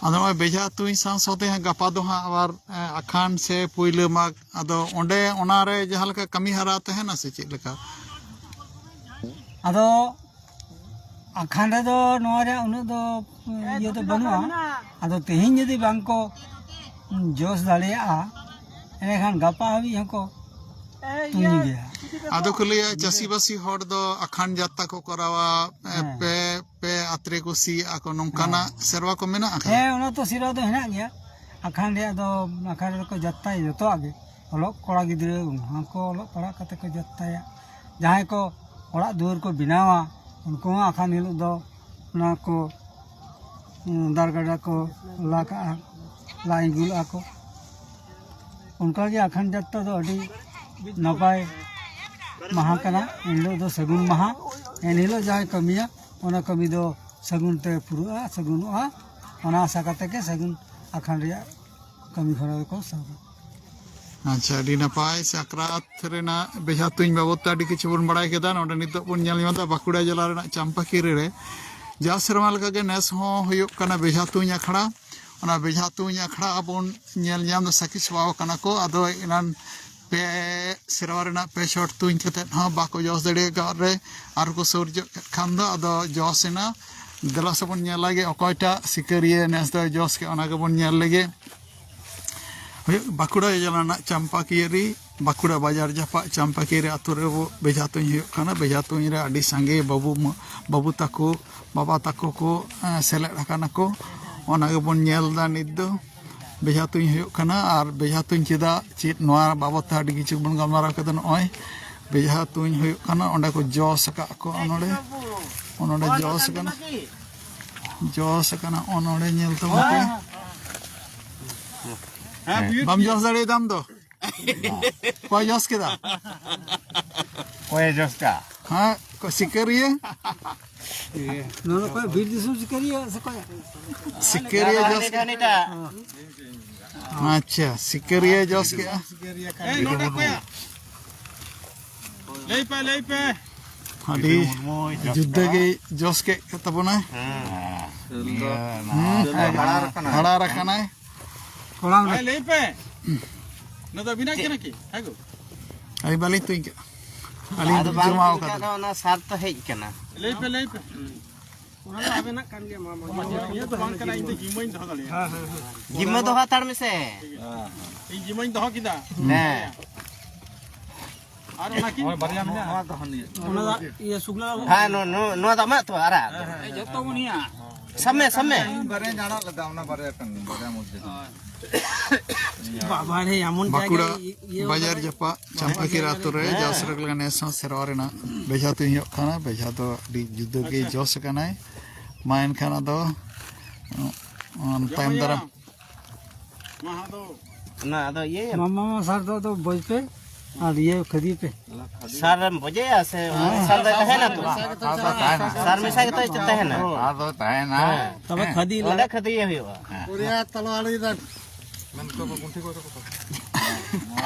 ᱟᱫᱚ ᱱᱚᱜᱼᱚᱭ ᱵᱮᱡᱷᱟ ᱛᱩᱧ ᱥᱟᱶ ᱥᱟᱶᱛᱮ ᱦᱟᱸᱜ ᱜᱟᱯᱟ ᱫᱚ ᱦᱟᱸᱜ ᱟᱵᱟᱨ, ᱮ, ᱟᱠᱷᱟᱱ ᱥᱮ ᱯᱩᱭᱞᱟᱹ ᱢᱟᱜᱽ, ᱟᱫᱚ ᱚᱸᱰᱮ ᱚᱱᱟᱨᱮ ᱡᱟᱦᱟᱸ ᱞᱮᱠᱟ ᱠᱟᱹᱢᱤ ᱦᱚᱨᱟ ᱛᱟᱦᱮᱱᱟ ᱥᱮ ᱪᱮᱫ ᱞᱮᱠᱟ? ᱟᱫᱚ ᱟᱠᱷᱟᱱ ᱨᱮᱫᱚ ᱱᱚᱣᱟ ᱨᱮᱭᱟᱜ ᱩᱱᱟᱹᱜ ᱫᱚ ᱤᱭᱟᱹ ᱫᱚ ᱵᱟᱹᱱᱩᱜᱼᱟ᱾ ᱟᱫᱚ ᱛᱮᱦᱮᱧ ᱡᱩᱫᱤ ᱵᱟᱝ ᱠᱚ ᱡᱚᱥ ᱫᱟᱲᱮᱭᱟᱜᱼᱟ, ᱮᱸᱰᱮᱠᱷᱟᱱ ᱜᱟᱯᱟ ᱦᱟᱹᱵᱤᱡ ᱦᱚᱸᱠᱚ ᱛᱩᱧ ᱜᱮᱭᱟ᱾ ᱟᱫᱚ ᱠᱚ ᱞᱟᱹᱭᱟ ᱪᱟᱹᱥᱤᱵᱟᱹᱥᱤ ᱦᱚᱲ ᱫᱚ ᱟᱠᱷᱟᱱ ᱡᱟᱛᱛᱟ ᱠᱚ ᱠᱚᱨᱟᱣᱟ, ᱮ, ᱦᱮᱸ᱾ ᱯᱮ, ᱯᱮ ᱟᱛᱨᱮ ᱠᱚ ᱥᱤᱭᱟᱜᱼᱟ ᱠᱚ, ᱱᱚᱝᱠᱟᱱᱟᱜ ᱦᱮᱸ᱾ ᱥᱮᱨᱣᱟ ᱠᱚ ᱢᱮᱱᱟᱜ ᱟᱠᱟᱫᱟ? ᱦᱮᱸ, ᱚᱱᱟ ᱛᱚ ᱥᱮᱨᱣᱟ ᱫᱚ ᱦᱮᱱᱟᱜ ᱜᱮᱭᱟ᱾ ᱟᱠᱷᱟᱱ ᱨᱮᱭᱟᱜ ᱫᱚ, ᱟᱠᱷᱟᱱ ᱨᱮᱫᱚ ᱠᱚ ᱡᱟᱛᱛᱟᱭᱟ ᱡᱚᱛᱚᱣᱟᱜ ᱜᱮ᱾ ᱚᱞᱚᱜ ᱠᱚᱲᱟ ᱜᱤᱫᱽᱨᱟᱹ ᱩᱱᱠᱩ ᱦᱚᱸᱠᱚ ᱚᱞᱚᱜ ᱯᱟᱲᱦᱟᱜ ᱠᱟᱛᱮ ᱠᱚ ᱡᱟᱛᱛᱟᱭᱟ᱾ ᱡᱟᱦᱟᱸᱭ ᱠᱚ ᱚᱲᱟᱜ ᱫᱩᱣᱟᱹᱨ ᱠᱚ ᱵᱮᱱᱟᱣᱟ, ᱩᱱᱠᱩ ᱦᱚᱸ ᱟᱠᱷᱟᱱ ᱦᱤᱞᱳᱜ ᱫᱚ ᱚᱱᱟ ᱠᱚ, ᱩᱸ, ᱫᱟᱨ ᱜᱟᱰᱟ ᱠᱚ ᱞᱟ ᱠᱟᱜᱼᱟ, ᱞᱟ ᱤᱸᱜᱩᱞᱟᱜᱼᱟ ᱠᱚ᱾ ᱚᱱᱠᱟᱜᱮ ᱟᱠᱷᱟᱱ ᱡᱟᱛᱛᱟ ᱫᱚ ᱟᱹᱰᱤ ᱱᱟᱯᱟᱭ ᱢᱟᱦᱟ ᱠᱟᱱᱟ᱾ ᱮᱱᱦᱤᱞᱳᱜ ᱫᱚ ᱥᱟᱹᱜᱩᱱ ᱢᱟᱦᱟ᱾ ᱮᱱᱦᱤᱞᱳᱜ ᱡᱟᱦᱟᱸᱭ ᱠᱟᱹᱢᱤᱭᱟ, ᱚᱱᱟ ᱠᱟᱹᱢᱤ ᱫᱚ ᱥᱟᱹᱜᱩᱱ ᱛᱮ ᱯᱩᱨᱟᱹᱜᱼᱟ, ᱥᱟᱹᱜᱩᱱᱚᱜᱼᱟ᱾ ᱚᱱᱟ ᱟᱥᱟ ᱠᱟᱛᱮ ᱜᱮ ᱥᱟᱹᱜᱩᱱ ᱟᱠᱷᱟᱱ ᱨᱮᱭᱟᱜ ᱠᱟᱹᱢᱤ ᱦᱚᱨᱟ ᱫᱚᱠᱚ ᱥᱟᱵᱟ᱾ ᱟᱪᱪᱷᱟ, ᱟᱹᱰᱤ ᱱᱟᱯᱟᱭ᱾ ᱥᱟᱠᱨᱟᱛ ᱨᱮᱱᱟᱜ ᱵᱮᱡᱷᱟ ᱛᱩᱧ ᱵᱟᱵᱚᱫ ᱛᱮ ᱟᱹᱰᱤ ᱠᱤᱪᱷᱩ ᱵᱚᱱ ᱵᱟᱲᱟᱭ ᱠᱮᱫᱟ᱾ ᱱᱚᱰᱮ ᱱᱤᱛᱚᱜ ᱵᱚᱱ ᱧᱮᱞ ᱧᱟᱢ ᱮᱫᱟ ᱵᱟᱸᱠᱩᱲᱟ ᱡᱮᱞᱟ ᱨᱮᱱᱟᱜ ᱪᱟᱢᱯᱟᱠᱤᱨᱤ ᱨᱮ ᱡᱟᱣ ᱥᱮᱨᱢᱟ ᱞᱮᱠᱟᱜᱮ ᱱᱮᱥ ᱦᱚᱸ ᱦᱩᱭᱩᱜ ᱠᱟᱱᱟ ᱵᱮᱡᱷᱟ ᱛᱩᱧ ᱟᱠᱷᱲᱟ᱾ ᱚᱱᱟ ᱵᱮᱡᱷᱟ ᱛᱩᱧ ᱟᱠᱷᱲᱟ ᱵᱚᱱ ᱧᱮᱞ ᱧᱟᱢ ᱮᱫᱟ, ᱥᱟᱹᱠᱷᱤ ᱥᱚᱵᱷᱟ ᱟᱠᱟᱱᱟ ᱠᱚ᱾ ᱟᱫᱚ ᱮᱱᱟᱱ ᱯᱮ ᱥᱮᱨᱣᱟ ᱨᱮᱱᱟᱜ ᱯᱮ ᱪᱷᱚᱴ ᱛᱩᱧ ᱠᱟᱛᱮᱫ ᱦᱚᱸ ᱵᱟᱠᱚ ᱡᱚᱥ ᱫᱟᱲᱮ ᱟᱠᱟᱫ ᱨᱮ ᱟᱨ ᱠᱚ ᱥᱩᱨ ᱧᱚᱜ ᱠᱮᱫ ᱠᱷᱟᱱ ᱫᱚ ᱟᱫᱚ ᱡᱚᱥ ᱮᱱᱟ᱾ ᱫᱮᱞᱟ ᱥᱮᱵᱚᱱ ᱧᱮᱞ ᱞᱮᱜᱮ ᱚᱠᱚᱭᱴᱟᱜ ᱥᱤᱠᱟᱹᱨᱤᱭᱟᱹ ᱱᱮᱥ ᱫᱚᱭ ᱡᱚᱥ ᱠᱮᱫ, ᱚᱱᱟ ᱜᱮᱵᱚᱱ ᱧᱮᱞ ᱞᱮᱜᱮ᱾ ᱦᱩᱭᱩᱜ ᱵᱟᱸᱠᱩᱲᱟ ᱡᱮᱞᱟ ᱨᱮᱱᱟᱜ ᱪᱟᱢᱯᱟᱠᱤᱭᱟᱹᱨᱤ, ᱵᱟᱸᱠᱩᱲᱟ ᱵᱟᱡᱟᱨ ᱡᱟᱯᱟᱜ ᱪᱟᱢᱯᱟᱠᱤᱭᱟᱹᱨᱤ ᱟᱛᱳ ᱨᱮ ᱵᱮᱡᱷᱟ ᱛᱩᱧ ᱦᱩᱭᱩᱜ ᱠᱟᱱᱟ᱾ ᱵᱮᱡᱷᱟ ᱛᱩᱧ ᱨᱮ ᱟᱹᱰᱤ ᱥᱟᱸᱜᱮ ᱵᱟᱹᱵᱩ ᱢᱟ-, ᱵᱟᱹᱵᱩ ᱛᱟᱠᱚ, ᱵᱟᱵᱟ ᱛᱟᱠᱚ ᱠᱚ, ᱮᱸ, ᱥᱮᱞᱮᱫ ᱟᱠᱟᱱᱟ ᱠᱚ᱾ ᱚᱱᱟ ᱜᱮᱵᱚᱱ ᱧᱮᱞ ᱮᱫᱟ ᱱᱤᱛ ᱫᱚ᱾ ᱵᱮᱡᱷᱟ ᱛᱩᱧ ᱦᱩᱭᱩᱜ ᱠᱟᱱᱟ ᱟᱨ ᱵᱮᱡᱷᱟ ᱛᱩᱧ ᱪᱮᱫᱟᱜ, ᱪᱮᱫ, ᱱᱚᱣᱟ ᱵᱟᱵᱚᱫ ᱛᱮ ᱟᱹᱰᱤ ᱠᱤᱪᱷᱩ ᱵᱚᱱ ᱜᱟᱞᱢᱟᱨᱟᱣ ᱠᱮᱫᱟ᱾ ᱱᱚᱜᱼᱚᱭ ᱵᱮᱡᱷᱟ ᱛᱩᱧ ᱦᱩᱭᱩᱜ ᱠᱟᱱᱟ, ᱚᱸᱰᱮ ᱠᱚ ᱡᱚᱥ ᱟᱠᱟᱫ ᱠᱚ, ᱱᱚᱰᱮ, ᱱᱚᱰᱮ ᱡᱚᱥ ᱟᱠᱟᱱᱟ, ᱡᱚᱥ ᱟᱠᱟᱱᱟ, ᱱᱚᱰᱮ ᱧᱮᱞ ᱛᱟᱵᱚᱱ ᱯᱮ᱾ ᱵᱟᱢ ᱡᱚᱥ ᱫᱟᱲᱮᱭᱟᱫᱟ ᱟᱢ ᱫᱚ? ᱚᱠᱚᱭ ᱡᱚᱥ ᱠᱮᱫᱟ? ᱚᱠᱚᱭᱮ ᱡᱚᱥ ᱠᱮᱫᱟ? ᱦᱮᱸ, ᱚᱠᱚᱭ ᱥᱤᱠᱟᱹᱨᱤᱭᱟᱹ? ᱱᱚᱣᱟ ᱫᱚ ᱚᱠᱚᱭ ᱵᱤᱨ ᱫᱤᱥᱚᱢ ᱥᱤᱠᱟᱹᱨᱤᱭᱟᱹ ᱥᱮ ᱚᱠᱚᱭ? ᱥᱤᱠᱟᱹᱨᱤᱭᱟᱹ ᱡᱚᱥ ᱠᱮᱫᱟ᱾ ᱟᱪᱪᱷᱟ, ᱥᱤᱠᱟᱹᱨᱤᱭᱟᱹ ᱡᱚᱥ ᱠᱮᱫᱟ᱾ ᱮᱭ, ᱱᱚᱰᱮ ᱚᱠᱚᱭᱟᱜ? ᱞᱟᱹᱭ ᱯᱮ, ᱞᱟᱹᱭ ᱯᱮ᱾ ᱟᱹᱰᱤ ᱡᱩᱫᱟᱹ ᱜᱮ ᱡᱚᱥ ᱠᱮᱫ ᱛᱟᱵᱚᱱᱟᱭ᱾ ᱦᱮᱸ, ᱦᱟᱲᱟᱨ ᱟᱠᱟᱱᱟᱭ᱾ ᱦᱟᱲᱟᱨ ᱟᱠᱟᱱᱟᱭ᱾ ᱠᱚᱲᱟ ᱦᱮᱸ, ᱞᱟᱹᱭ ᱯᱮ᱾ ᱱᱚᱣᱟ ᱫᱚ ᱟᱹᱵᱤᱱᱟᱜ ᱠᱟᱱᱟ ᱠᱤ? ᱦᱮᱸ ᱜᱳ᱾ ᱟᱹᱞᱤᱧ ᱵᱟᱹᱞᱤᱧ ᱛᱩᱧ ᱠᱟᱜᱼᱟ᱾ ᱟᱹᱞᱤᱧ ᱟᱫᱚ ᱵᱟᱝ ᱡᱚᱢᱟᱣ ᱛᱩᱧ ᱠᱟᱜ ᱠᱟᱫᱟ᱾ ᱫᱚ ᱚᱱᱟ ᱥᱟᱨ ᱛᱚ ᱦᱮᱡ ᱠᱟᱱᱟ᱾ ᱞᱟᱹᱭ ᱯᱮ, ᱞᱟᱹᱭ ᱯᱮ᱾ ᱚᱱᱟ ᱫᱚ ᱟᱵᱮᱱᱟᱜ ᱠᱟᱱ ᱜᱮᱭᱟ, ᱢᱟ, ᱢᱟ᱾ ᱤᱧᱟᱹᱜ ᱫᱚ ᱵᱟᱝ ᱠᱟᱱᱟ, ᱤᱧ ᱫᱚ ᱡᱤᱢᱟᱹᱧ ᱫᱚᱦᱚ ᱫᱟᱲᱮᱭᱟᱜᱼᱟ᱾ ᱦᱮᱸ, ᱦᱮᱸ, ᱦᱮᱸ᱾ ᱡᱤᱢᱟᱹ ᱫᱚᱦᱚ ᱦᱟᱛᱟᱲ ᱢᱮᱥᱮ᱾ ᱤᱧ ᱡᱤᱢᱟᱹᱧ ᱫᱚᱦᱚ ᱠᱮᱫᱟ᱾ ᱦᱮᱸ᱾ ᱟᱨ ᱚᱱᱟ ᱠᱤᱱ ᱵᱟᱨᱭᱟ ᱢᱮᱱᱟᱜᱼᱟ᱾ ᱱᱚᱣᱟ ᱫᱚ ᱦᱟᱹᱱᱤᱭᱟᱹ᱾ ᱚᱱᱟ ᱫᱚ ᱤᱭᱟᱹ ᱥᱩᱠᱞᱟ ᱵᱟᱵᱩ᱾ ᱦᱮᱸ, ᱱᱚ-, ᱱᱚ-, ᱱᱚᱣᱟ ᱫᱚ ᱟᱢᱟᱜ ᱛᱚ, ᱟᱨᱟᱜ᱾ ᱡᱚᱛᱚ ᱵᱚᱱ ᱤᱭᱟ᱾ ᱥᱟᱵ ᱢᱮ, ᱥᱟᱵ ᱢᱮ᱾ ᱤᱧ ᱵᱟᱨᱭᱟᱧ ᱟᱲᱟᱜ ᱞᱮᱫᱟ, ᱚᱱᱟ ᱵᱟᱨᱭᱟ ᱠᱟᱱ, ᱵᱟᱨᱭᱟ ᱢᱚᱫᱽᱫᱷᱮ ᱠᱟᱱᱟ᱾ ᱵᱟᱵᱟ ᱨᱮ, ᱮᱢᱚᱱ ᱵᱟᱸᱠᱩᱲᱟ ᱡᱟᱭᱜᱟ, ᱤᱭᱟᱹ ᱵᱟᱡᱟᱨ ᱡᱟᱯᱟᱜ ᱪᱟᱢᱯᱟᱠᱤᱨ ᱟᱛᱳ ᱨᱮ ᱡᱟᱣ ᱥᱮᱨᱮᱠ ᱞᱮᱠᱟ ᱱᱮᱥ ᱦᱚᱸ ᱥᱮᱨᱣᱟ ᱨᱮᱱᱟᱜ ᱵᱮᱡᱷᱟ ᱛᱩᱧ ᱦᱩᱭᱩᱜ ᱠᱟᱱᱟ᱾ ᱵᱮᱡᱷᱟ ᱫᱚ ᱟᱹᱰᱤ ᱡᱩᱫᱟᱹ ᱜᱮ ᱡᱚᱥ ᱟᱠᱟᱱᱟᱭ᱾ ᱢᱟ ᱮᱱᱠᱷᱟᱱ ᱟᱫᱚ, ᱩᱸ, ᱛᱟᱭᱚᱢ ᱫᱟᱨᱟᱢ᱾ ᱚᱱᱟ ᱟᱫᱚ ᱤᱭᱟᱹᱭᱟᱢ? ᱢᱟᱢᱟ, ᱢᱟᱢᱟ ᱥᱟᱨ ᱫᱚ ᱟᱫᱚ ᱵᱚᱡ ᱯᱮ ᱟᱨ ᱤᱭᱟᱹ ᱠᱷᱟᱹᱫᱤ ᱯᱮ᱾ ᱥᱟᱨ ᱮᱢ ᱵᱚᱡᱮᱭᱟ ᱥᱮ ᱥᱟᱨ ᱫᱚᱭ ᱛᱟᱦᱮᱱᱟ ᱛᱚ? ᱟᱫᱚ ᱛᱟᱦᱮᱱᱟ᱾ ᱥᱟᱨ ᱢᱮᱥᱟ ᱜᱮᱛᱚ ᱛᱟᱦᱮᱱᱟ᱾ ᱟᱫᱚ ᱛᱟᱦᱮᱱᱟ᱾ ᱦᱮᱸ᱾ ᱛᱚᱵᱮ ᱠᱷᱟᱹᱫᱤ ᱚᱸᱰᱮ ᱞᱟᱜᱟᱜ᱾ ᱠᱷᱟᱹᱫᱤᱭᱮ ᱦᱩᱭᱩᱜᱼᱟ᱾ ᱯᱩᱨᱤᱭᱟ ᱛᱟᱞᱣᱟᱲᱤ ᱫᱟᱱ᱾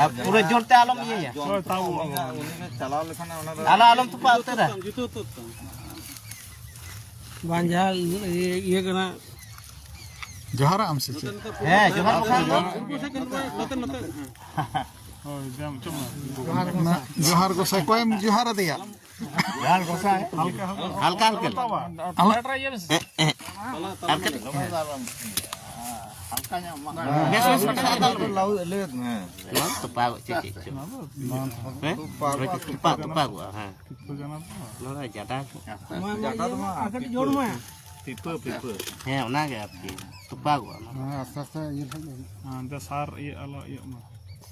ᱟᱨ ᱯᱩᱨᱟᱹ ᱡᱳᱨ ᱛᱮ ᱟᱞᱚᱢ ᱤᱭᱟᱹᱭᱟ᱾ ᱦᱳᱭ, ᱛᱟᱣ᱾ ᱩᱱᱤ ᱪᱟᱞᱟᱣ ᱞᱮᱠᱷᱟᱱ ᱚᱱᱟ ᱫᱚ ᱟᱞᱚ, ᱟᱞᱚᱢ ᱛᱚᱯᱟ ᱩᱛᱟᱹᱨᱟ᱾ ᱡᱩᱛᱟᱹ ᱩᱛᱟᱹᱨ ᱛᱟᱢ᱾ ᱵᱟᱝ, ᱡᱟᱦᱟᱸ ᱤᱭᱟᱹ, ᱤᱭᱟᱹ ᱠᱟᱱᱟ᱾ ᱡᱚᱦᱟᱨᱟᱜ ᱟᱢ ᱥᱮ ᱪᱮᱫ? ᱦᱮᱸ, ᱡᱚᱦᱟᱨ ᱠᱚ ᱠᱷᱟᱱ ᱫᱚ᱾ ᱱᱚᱛᱮ, ᱱᱚᱛᱮ, ᱦᱮᱸ᱾ ᱦᱳᱭ, ᱡᱚᱢ ᱦᱚᱪᱚ ᱢᱮ᱾ ᱡᱚᱦᱟᱨ ᱜᱚᱸᱥᱟᱭ, ᱚᱠᱚᱭᱮᱢ ᱡᱚᱦᱟᱨ ᱟᱫᱮᱭᱟ? ᱡᱚᱦᱟᱨ ᱜᱚᱸᱥᱟᱭ᱾ ᱦᱟᱞᱠᱟ, ᱦᱟᱞᱠᱟ᱾ ᱦᱟᱞᱠᱟ, ᱦᱟᱞᱠᱟ᱾ ᱟᱞᱚ-, ᱮ, ᱮ, ᱟᱨ ᱠᱟᱹᱴᱤᱡ᱾ ᱦᱟᱞᱠᱟ ᱧᱚᱜ ᱢᱟ᱾ ᱵᱮᱥ, ᱵᱮᱥ, ᱵᱮᱥ, ᱟᱞᱚ-, ᱞᱟᱹᱣ-, ᱞᱟᱹᱣ-, ᱦᱮᱸ᱾ ᱱᱚᱣᱟ ᱫᱚ ᱛᱚᱯᱟᱜᱚᱜ ᱪᱮᱫ, ᱪᱮᱫ ᱪᱚ᱾ ᱦᱮᱸ? ᱛᱚᱯᱟᱜᱚᱜᱼᱟ, ᱛᱚᱯᱟ-, ᱛᱚᱯᱟᱜᱚᱜᱼᱟ, ᱦᱮᱸ᱾ ᱱᱚᱣᱟ ᱫᱚ ᱡᱟᱰᱟ ᱠᱚ᱾ ᱢᱟ, ᱢᱟ, ᱡᱟᱰᱟ ᱫᱚ ᱢᱟ ᱟᱨ ᱠᱟᱹᱴᱤᱡ ᱡᱳᱨ ᱢᱟ᱾ ᱯᱤᱯᱟᱹ, ᱯᱤᱯᱟᱹ᱾ ᱦᱮᱸ, ᱚᱱᱟᱜᱮ ᱟᱨᱠᱤ᱾ ᱛᱚᱯᱟᱜᱚᱜᱼᱟ ᱚᱱᱟ᱾ ᱦᱮᱸ, ᱟᱥᱛᱮ ᱟᱥᱛᱮ ᱤᱭᱟᱹ ᱞᱮᱠᱷᱟᱱ ᱜᱮ ᱦᱩᱭᱩᱜᱼᱟ᱾ ᱦᱮᱸ, ᱚᱱᱛᱮ ᱥᱟᱨ ᱤᱭᱟᱹ ᱟᱞᱚ ᱤᱭᱟᱹᱜ ᱢᱟ᱾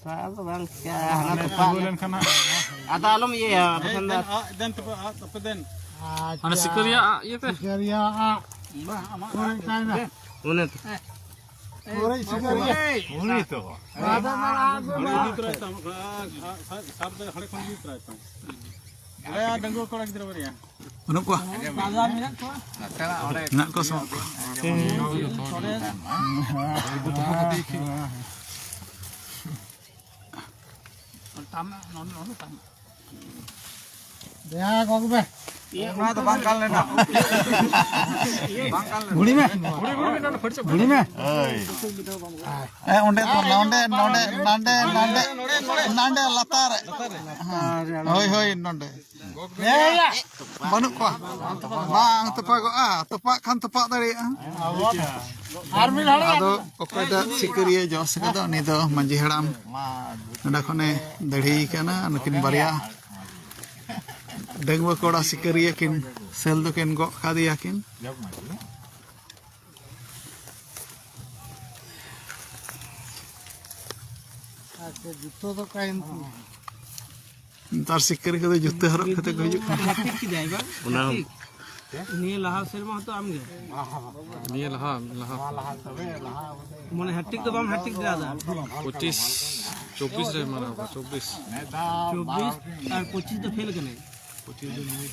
ᱥᱟᱨ ᱫᱚ ᱵᱟᱝ ᱪᱤᱠᱟᱹᱜᱼᱟ, ᱦᱟᱱᱟ ᱦᱟᱱᱮ ᱛᱚᱯᱟᱜ ᱛᱤᱸᱜᱩ ᱞᱮᱱ- ᱞᱮᱱᱠᱷᱟᱱ ᱦᱟᱸᱜ᱾ ᱟᱫᱚ ᱟᱞᱚᱢ ᱤᱭᱟᱹᱭᱟ, ᱵᱟᱠᱷᱟᱱ ᱫᱚ ᱫᱮᱱ, ᱟᱜ, ᱫᱮᱱ ᱛᱚᱵᱮ, ᱟᱜ ᱛᱟᱯᱮ ᱫᱮᱱ᱾ ᱟᱪᱪᱷᱟ᱾ ᱦᱟᱱᱮ ᱥᱤᱠᱟᱹᱨᱤᱭᱟᱹ ᱟᱜ ᱤᱭᱟᱹ ᱛᱮ? ᱥᱤᱠᱟᱹᱨᱤᱭᱟᱹ ᱟᱜ᱾ ᱵᱟᱝ, ᱟᱢᱟᱜ ᱚᱠᱚᱭ ᱟᱜ ᱛᱟᱭᱱᱟ? ᱚᱱᱮ ᱛᱚ᱾ ᱚᱠᱚᱭ ᱥᱤᱠᱟᱹᱨᱤᱭᱟᱹ? ᱩᱱᱤ ᱛᱚ᱾ ᱟᱫᱚ ᱢᱟ ᱟᱜ ᱜᱮ ᱢᱟ᱾ ᱤᱫᱤ ᱛᱚᱨᱟᱭ ᱛᱟᱢ, ᱟᱜ, ᱟᱜ, ᱥᱟᱨ, ᱥᱟᱨ ᱫᱚ ᱦᱟᱸᱰᱮ ᱠᱷᱚᱱ ᱤᱫᱤ ᱛᱚᱨᱟᱭ ᱛᱟᱢ᱾ ᱟᱞᱮᱭᱟᱜ ᱰᱟᱺᱜᱩᱣᱟᱹ ᱠᱚᱲᱟ ᱜᱤᱫᱽᱨᱟᱹ ᱵᱟᱨᱭᱟ᱾ ᱵᱟᱹᱱᱩᱜ ᱠᱚᱣᱟ? ᱢᱮᱱᱟᱜ ᱠᱚᱣᱟ ᱥᱮ ᱵᱟᱹᱱᱩᱜ ᱠᱚᱣᱟ? ᱫᱮᱭᱟ ᱜᱚᱜᱽ ᱢᱮ᱾ ᱚᱱᱟ ᱫᱚ ᱵᱟᱝ ᱜᱟᱱ ᱞᱮᱱᱟ᱾ ᱵᱟᱝ ᱜᱟᱱ ᱞᱮᱱᱟ᱾ ᱜᱷᱩᱲᱤ ᱢᱮ᱾ ᱜᱷᱩᱲᱤ ᱢᱮ᱾ ᱦᱳᱭ᱾ ᱦᱮᱸ, ᱚᱸᱰᱮ ᱫᱚ, ᱱᱚᱸᱰᱮ, ᱱᱚᱸᱰᱮ, ᱱᱟᱸᱰᱮ, ᱱᱟᱸᱰᱮ, ᱱᱟᱸᱰᱮ ᱞᱟᱛᱟᱨ ᱨᱮ᱾ ᱦᱮᱸ᱾ ᱦᱳᱭ, ᱦᱳᱭ, ᱱᱚᱸᱰᱮ᱾ ᱵᱟᱹᱱᱩᱜ ᱠᱚᱣᱟ᱾ ᱵᱟᱝ ᱛᱚᱯᱟᱜᱚᱜᱼᱟ, ᱛᱚᱯᱟᱜ ᱠᱷᱟᱱ ᱛᱚᱯᱟᱜ ᱫᱟᱲᱮᱭᱟᱜᱼᱟ᱾ ᱟᱫᱚ ᱚᱠᱚᱭᱴᱟᱜ ᱥᱤᱠᱟᱹᱨᱤᱭᱟᱹ ᱡᱚᱥ ᱠᱟᱫᱟ, ᱩᱱᱤ ᱫᱚ ᱢᱟᱹᱡᱷᱤ ᱦᱟᱲᱟᱢ ᱱᱚᱸᱰᱮ ᱠᱷᱚᱱᱮ ᱫᱟᱹᱲᱦᱤ ᱠᱟᱱᱟ᱾ ᱱᱩᱠᱤᱱ ᱵᱟᱨᱭᱟ ᱰᱟᱺᱜᱩᱣᱟᱹ ᱠᱚᱲᱟ ᱥᱤᱠᱟᱹᱨᱤᱭᱟᱹ ᱠᱤᱱ ᱥᱮᱞ ᱫᱚᱠᱤᱱ ᱜᱚᱜ ᱠᱟᱫᱮᱭᱟ ᱠᱤᱱ᱾ ᱟᱪᱪᱷᱟ, ᱡᱩᱛᱟᱹ ᱫᱚ ᱚᱠᱟᱭᱮᱱ ᱛᱤᱧᱟ? ᱱᱮᱛᱟᱨ ᱥᱤᱠᱟᱹᱨᱤ ᱠᱚᱫᱚ ᱡᱩᱛᱟᱹ ᱦᱚᱨᱚᱜ ᱠᱟᱛᱮ ᱠᱚ ᱦᱤᱡᱩᱜ ᱠᱟᱱᱟ᱾ ᱦᱮᱴᱨᱤᱠ ᱠᱮᱫᱟᱭ ᱵᱟᱝ? ᱚᱱᱟ ᱦᱮᱴᱨᱤᱠ᱾ ᱱᱤᱭᱟᱹ ᱞᱟᱦᱟ ᱥᱮᱨᱢᱟ ᱦᱚᱸᱛᱚ ᱟᱢ ᱜᱮ᱾ ᱱᱤᱭᱟᱹ ᱞᱟᱦᱟ, ᱞᱟᱦᱟ᱾ ᱢᱟᱱᱮ ᱦᱮᱴᱨᱤᱠ ᱫᱚ ᱵᱟᱢ ᱦᱮᱴᱨᱤᱠ ᱫᱟᱲᱮᱭᱟᱫᱟ᱾ ᱯᱚᱸᱪᱤᱥ, ᱪᱚᱵᱵᱤᱥ ᱨᱮ ᱢᱟᱱᱟᱣ ᱠᱚᱣᱟ, ᱪᱚᱵᱵᱤᱥ᱾ ᱪᱚᱵᱵᱤᱥ ᱟᱨ ᱯᱚᱸᱪᱤᱥ ᱫᱚ ᱯᱷᱮᱞ ᱠᱟᱱᱟᱭ᱾ ᱯᱚᱸᱪᱤᱥ ᱫᱚ ᱱᱩᱭ᱾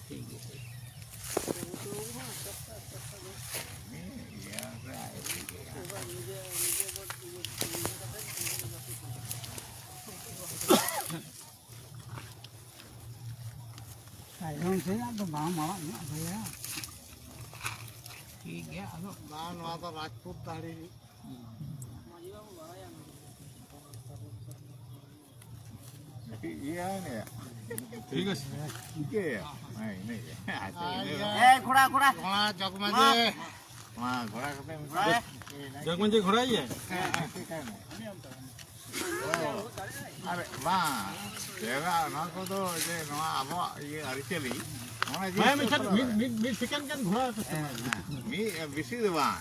ᱴᱷᱤᱠ ᱜᱮᱭᱟ᱾ ᱛᱟᱭᱚᱢ ᱥᱮᱫ ᱫᱚ ᱵᱟᱢ ᱟᱲᱟᱜ ᱧᱚᱜ ᱫᱟᱲᱮᱭᱟᱜᱼᱟ᱾ ᱴᱷᱤᱠ ᱜᱮᱭᱟ, ᱟᱫᱚ ᱵᱟᱝ, ᱱᱚᱣᱟ ᱫᱚ ᱨᱟᱡᱽᱯᱩᱛ ᱫᱟᱲᱮ᱾ ᱠᱟᱹᱴᱤᱡ ᱤᱭᱟᱹ ᱟᱭ ᱢᱮ᱾ ᱴᱷᱤᱠ ᱟᱪᱷᱮ᱾ ᱤᱱᱠᱟᱹ᱾ ᱦᱮᱸ, ᱤᱱᱟᱹᱜᱮ᱾ ᱟᱪᱪᱷᱟ, ᱤᱱᱟᱹᱜᱮ᱾ ᱮ, ᱜᱷᱚᱲᱟ, ᱜᱷᱚᱲᱟ᱾ ᱜᱷᱚᱲᱟ, ᱡᱚᱜᱽ ᱢᱟᱹᱡᱷᱤ᱾ ᱢᱟ, ᱜᱷᱚᱲᱟ ᱠᱟᱛᱮ ᱢᱮᱛᱟ᱾ ᱡᱚᱜᱽ ᱢᱟᱹᱡᱷᱤ ᱜᱷᱚᱲᱟᱭ ᱭᱟ? ᱦᱮᱸ, ᱦᱮᱸ, ᱴᱷᱤᱠ ᱟᱭ ᱢᱮ᱾ ᱟᱨ ᱵᱟᱝ, ᱪᱮᱫᱟᱜ ᱱᱚᱣᱟ ᱠᱚᱫᱚ ᱡᱮ ᱱᱚᱣᱟ ᱟᱵᱚᱣᱟᱜ ᱤᱭᱟᱹ ᱟᱹᱨᱤᱪᱟᱹᱞᱤ, ᱚᱱᱟ ᱡᱤᱱᱤᱥ ᱦᱮᱸ, ᱢᱤᱫ, ᱢᱤᱫ, ᱢᱤᱫ ᱥᱮᱠᱮᱱᱰ ᱜᱟᱱ ᱜᱷᱚᱲᱟ ᱠᱟᱛᱮ᱾ ᱦᱮᱸ, ᱦᱮᱸ, ᱢᱤᱫ, ᱵᱮᱥᱤ ᱫᱚ ᱵᱟᱝ᱾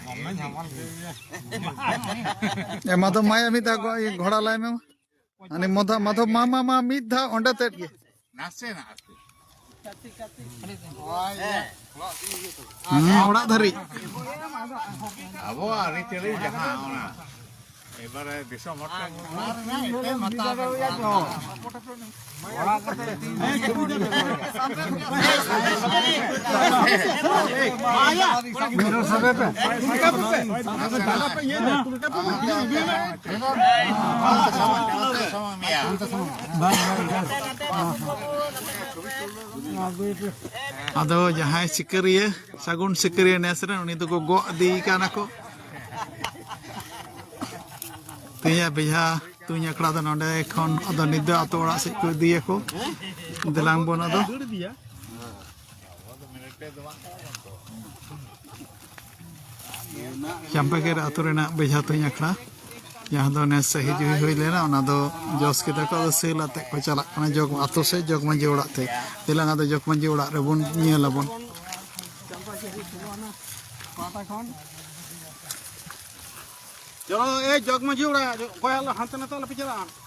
ᱮ, ᱢᱟᱫᱷᱚᱵ ᱢᱟᱭᱟ ᱢᱤᱫ ᱫᱷᱟᱣ ᱜᱚ-, ᱤᱭᱟᱹ ᱜᱷᱚᱲᱟ ᱞᱟᱭ ᱢᱮ᱾ ᱟᱨ ᱢᱟᱫᱷᱚᱵ, ᱢᱟᱫᱷᱚᱵ, ᱢᱟ, ᱢᱟ, ᱢᱟ, ᱢᱤᱫ ᱫᱷᱟᱣ ᱚᱸᱰᱮ ᱛᱮᱫ ᱜᱮ᱾ ᱱᱟᱥᱮᱱᱟᱜ ᱟᱨᱠᱤ᱾ ᱦᱮᱸ, ᱚᱲᱟᱜ ᱫᱷᱟᱹᱨᱤᱡ᱾ ᱟᱵᱚᱣᱟᱜ ᱟᱹᱨᱤᱪᱟᱹᱞᱤ ᱡᱟᱦᱟᱸ ᱚᱱᱟ ᱮᱵᱟᱨᱮ ᱫᱤᱥᱚᱢ ᱦᱚᱲ ᱟᱫᱚ ᱡᱟᱦᱟᱸᱭ ᱥᱤᱠᱟᱹᱨᱤᱭᱟᱹ, ᱥᱟᱹᱜᱩᱱ ᱥᱤᱠᱟᱹᱨᱤᱭᱟᱹ ᱱᱮᱥ ᱨᱮᱱ, ᱩᱱᱤ ᱫᱚᱠᱚ ᱜᱚᱜ ᱤᱫᱤᱭᱮ ᱠᱟᱱᱟ ᱠᱚ᱾ ᱛᱮᱦᱮᱧᱟᱜ ᱵᱮᱡᱷᱟ ᱛᱩᱧ ᱟᱠᱷᱲᱟ ᱫᱚ ᱱᱚᱰᱮ ᱠᱷᱚᱱ ᱟᱫᱚ ᱱᱤᱛ ᱫᱚ ᱟᱛᱳ ᱚᱲᱟᱜ ᱥᱮᱫ ᱠᱚ ᱤᱫᱤᱭᱟᱠᱚ᱾ ᱫᱮᱞᱟᱝ ᱵᱚᱱ ᱟᱫᱚ᱾ ᱪᱟᱢᱯᱟᱠᱮᱨ ᱟᱛᱳ ᱨᱮᱱᱟᱜ ᱵᱮᱡᱷᱟ ᱛᱩᱧ ᱟᱠᱷᱲᱟ, ᱡᱟᱦᱟᱸ ᱫᱚ ᱱᱮᱥ ᱥᱟᱹᱦᱤ ᱡᱩᱦᱤ ᱦᱩᱭ ᱞᱮᱱᱟ, ᱚᱱᱟ ᱫᱚ ᱡᱚᱥ ᱠᱮᱫᱟ ᱠᱚ, ᱟᱫᱚ ᱥᱮᱞ ᱟᱛᱮᱫ ᱠᱚ ᱪᱟᱞᱟᱜ ᱠᱟᱱᱟ ᱡᱚᱜᱽ ᱟᱛᱳ ᱥᱮᱫ, ᱡᱚᱜᱽ ᱢᱟᱹᱡᱷᱤ ᱚᱲᱟᱜ ᱛᱮ᱾ ᱫᱮᱞᱟᱝ ᱟᱫᱚ ᱡᱚᱜᱽ ᱢᱟᱹᱡᱷᱤ ᱚᱲᱟᱜ ᱨᱮᱵᱚᱱ ᱧᱮᱞ ᱟᱵᱚᱱ᱾ ᱪᱚᱞᱚ, ᱮ ᱡᱚᱜᱽ ᱢᱟᱹᱡᱷᱤ ᱚᱲᱟᱜ, ᱚᱠᱚᱭ ᱟᱞᱚ ᱦᱟᱱᱛᱮ ᱱᱟᱛᱮ ᱟᱞᱚᱯᱮ ᱪᱟᱞᱟᱜᱼᱟ᱾